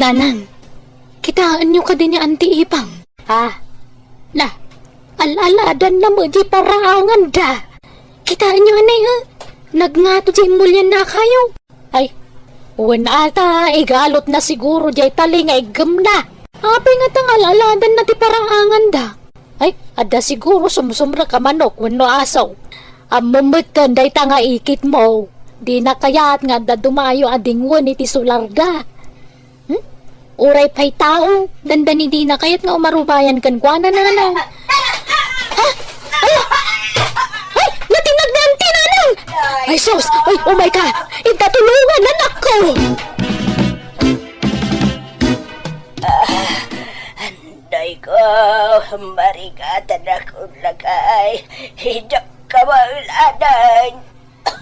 Nanang, kitaenyo kadi ni Auntie Ipang? Ha? Na, al-aladanna met diay paraanganda. Kitaenyo anay, ha? Nagngato diay immulyanna a kayo. Ay, wen ata, igalotna siguro diay tali nga iggemna. Apay ngata nga al-aladanna ti paraanganda? Ay, adda siguro sumsumrek a manok wenno aso. Ammom metten dayta nga ikitmo. Dina kayat nga adda dumayo a dingwen iti solarda. Hmm? Uray pay tao, dandani dina kayat nga umarubayan kenkuana, Nanang. Ha? Ay! Ay! Natinag ni Auntie, Nanang! Ay, sus! Ay, umay ka! Inta tulungan, anakko! Ah, anday ko, marigatanak, lakay. Diak kabaelan.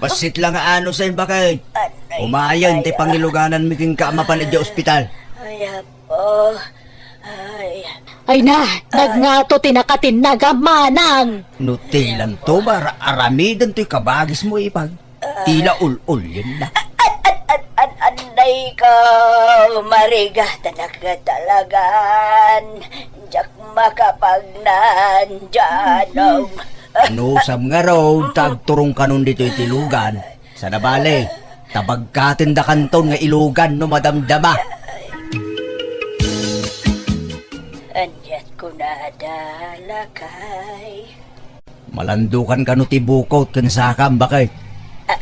Bassit la nga anusen, baket. Anay, umayen ti pangilugananmi kenka a mapan idiay ospital. Ay, Apo. Ay. Ay na, nagngato ti nakatinnag a manang. No tilanto, mara-, aramiden toy kabagismo, Ipang. Tila ul-ulyen na. An, an, an, an, anday ka, marigatanak talagan. Diak makapagnan, Janong. Anusam ngarud ta agturongkanon ditoy ti lugan? Saan a bale, ta bagkatendakanton nga ilugan no madamdama. Aniat kunada, lakay? Malandukan kano ti bukot ken sakam, baket? A-,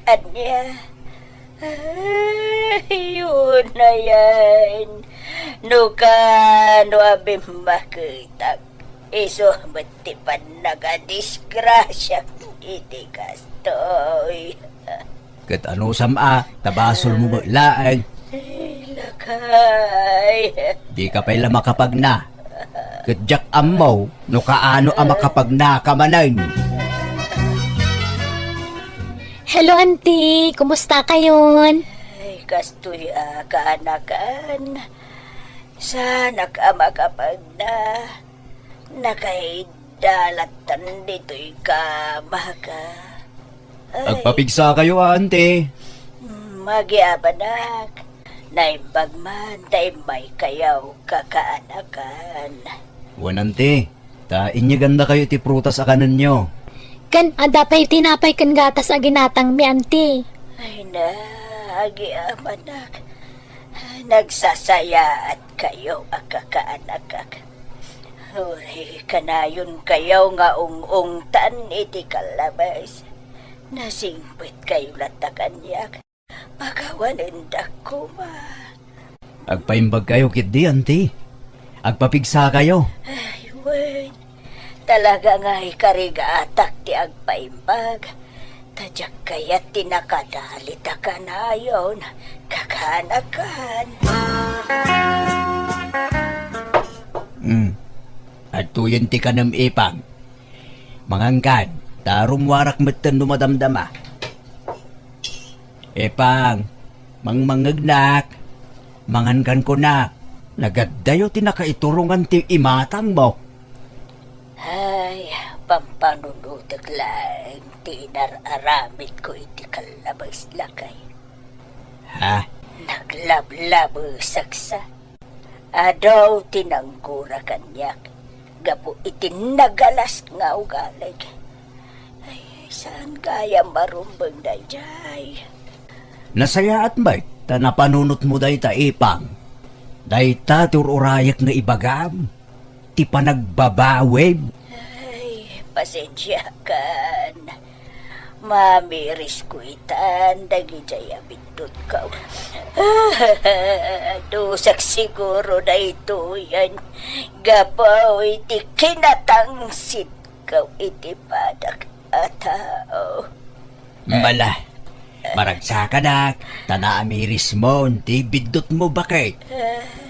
ania? Ay, unayen. No kano a bimmaketak, isu met ti pannagadisgrasiak iti kastoy. Ket anusam a, ta basolmo met laeng. Ay, lakay. Dika pay la makapagna. Ket diak ammo no kaano a makapagnaka manen. Hello, auntie. Kumusta kayon? Ay, kastoy a kaanakan. Saanak a makapagna. Nakaidda lattan ditoy kamaka. Ay. Agpapigsa kayo, auntie. Mm, agiamanak. Naimbag man ta immaykayo kakaanakan. Wen, auntie, ta inyegandakayo ti prutas a kanenyo. Ken adda pay tinapay ken gatas a ginatangmi, auntie. Ay na, agiamanak. Nagsasayaat kayo a kakaanakak. Uray kanayon kayo nga ung-ungtan iti kallabes. Nasingpet kayo latta kaniak. Pakawanendak koma. Agpaimbag kayo ketdi, auntie. Agpapigsa kayo. Ay, wen. Talaga nga ikarigatak ti agpaimbag. Ta diak kayat ti nakadalit a kanayon, kakaanakan. Hmm. Adtoyen ti kanem, Ipang. Mangankan, ta rummuarak metten no madamdama. Ipang, mangmangngegnak, mangankan kunak, nagaddayo ti nakaiturongan ti imatangmo. Ay, pampanunotek laeng ti inar-aramidko iti kallabes, lakay. Ha? Naglablabesaksa. Adu ti nanggura kaniak gapu iti nagalas nga ugalig. Ay, saan gayam marumbeng daydiay? Nasayaat met ta napanunotmo dayta, Ipang. Dayta ti ur-urayek nga ibagam, ti panagbabawim. Ay, pasensiakan. Mamirisko itan dagidiay a biddutko. Dusak siguro daytoyen gapu iti kinatangsitko iti padak a tao. Mala, maragsakadak, ta naamirismon ti biddutmo, baket.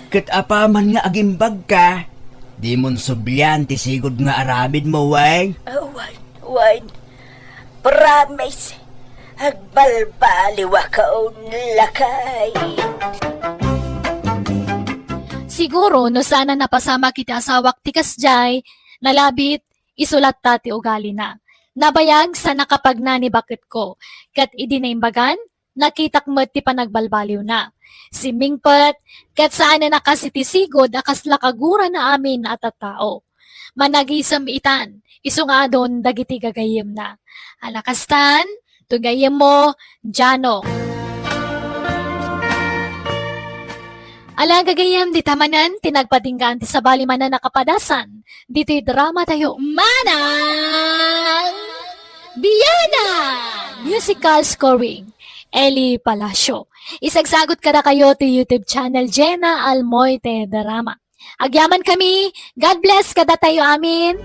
Ket apaman nga agimbagka, dimon sublian ti sigud nga aramidmo, wen? Ah, wen, wen. Promise, agbalbaliwakon, lakay. Siguro no saan a napasamak iti asawak ti kasdiay, nalabit, isu latta ti ugalina. Nabayag sa nakapagna ni baketko, ket idi naimbagan, nakitak met ti panagbalbaliwna. Simmingpet, ket saanen a kas iti sigud a kasla kagurana amin a tattao. Managisem itan, isu nga adun dagiti gagayyemna. A nakastan, ti gayyemmo, Jano. Ala, gagayyem, dita manen ti nagpatinggaan ti sabali manen a kapadasan ditoy drama tayo, Manang Biyanan! Musical scoring, Eli Palacio. Isagsagut kadakayo ti YouTube channel, Jenna Almoite Drama. Agyamankami, God bless kadatayo amin.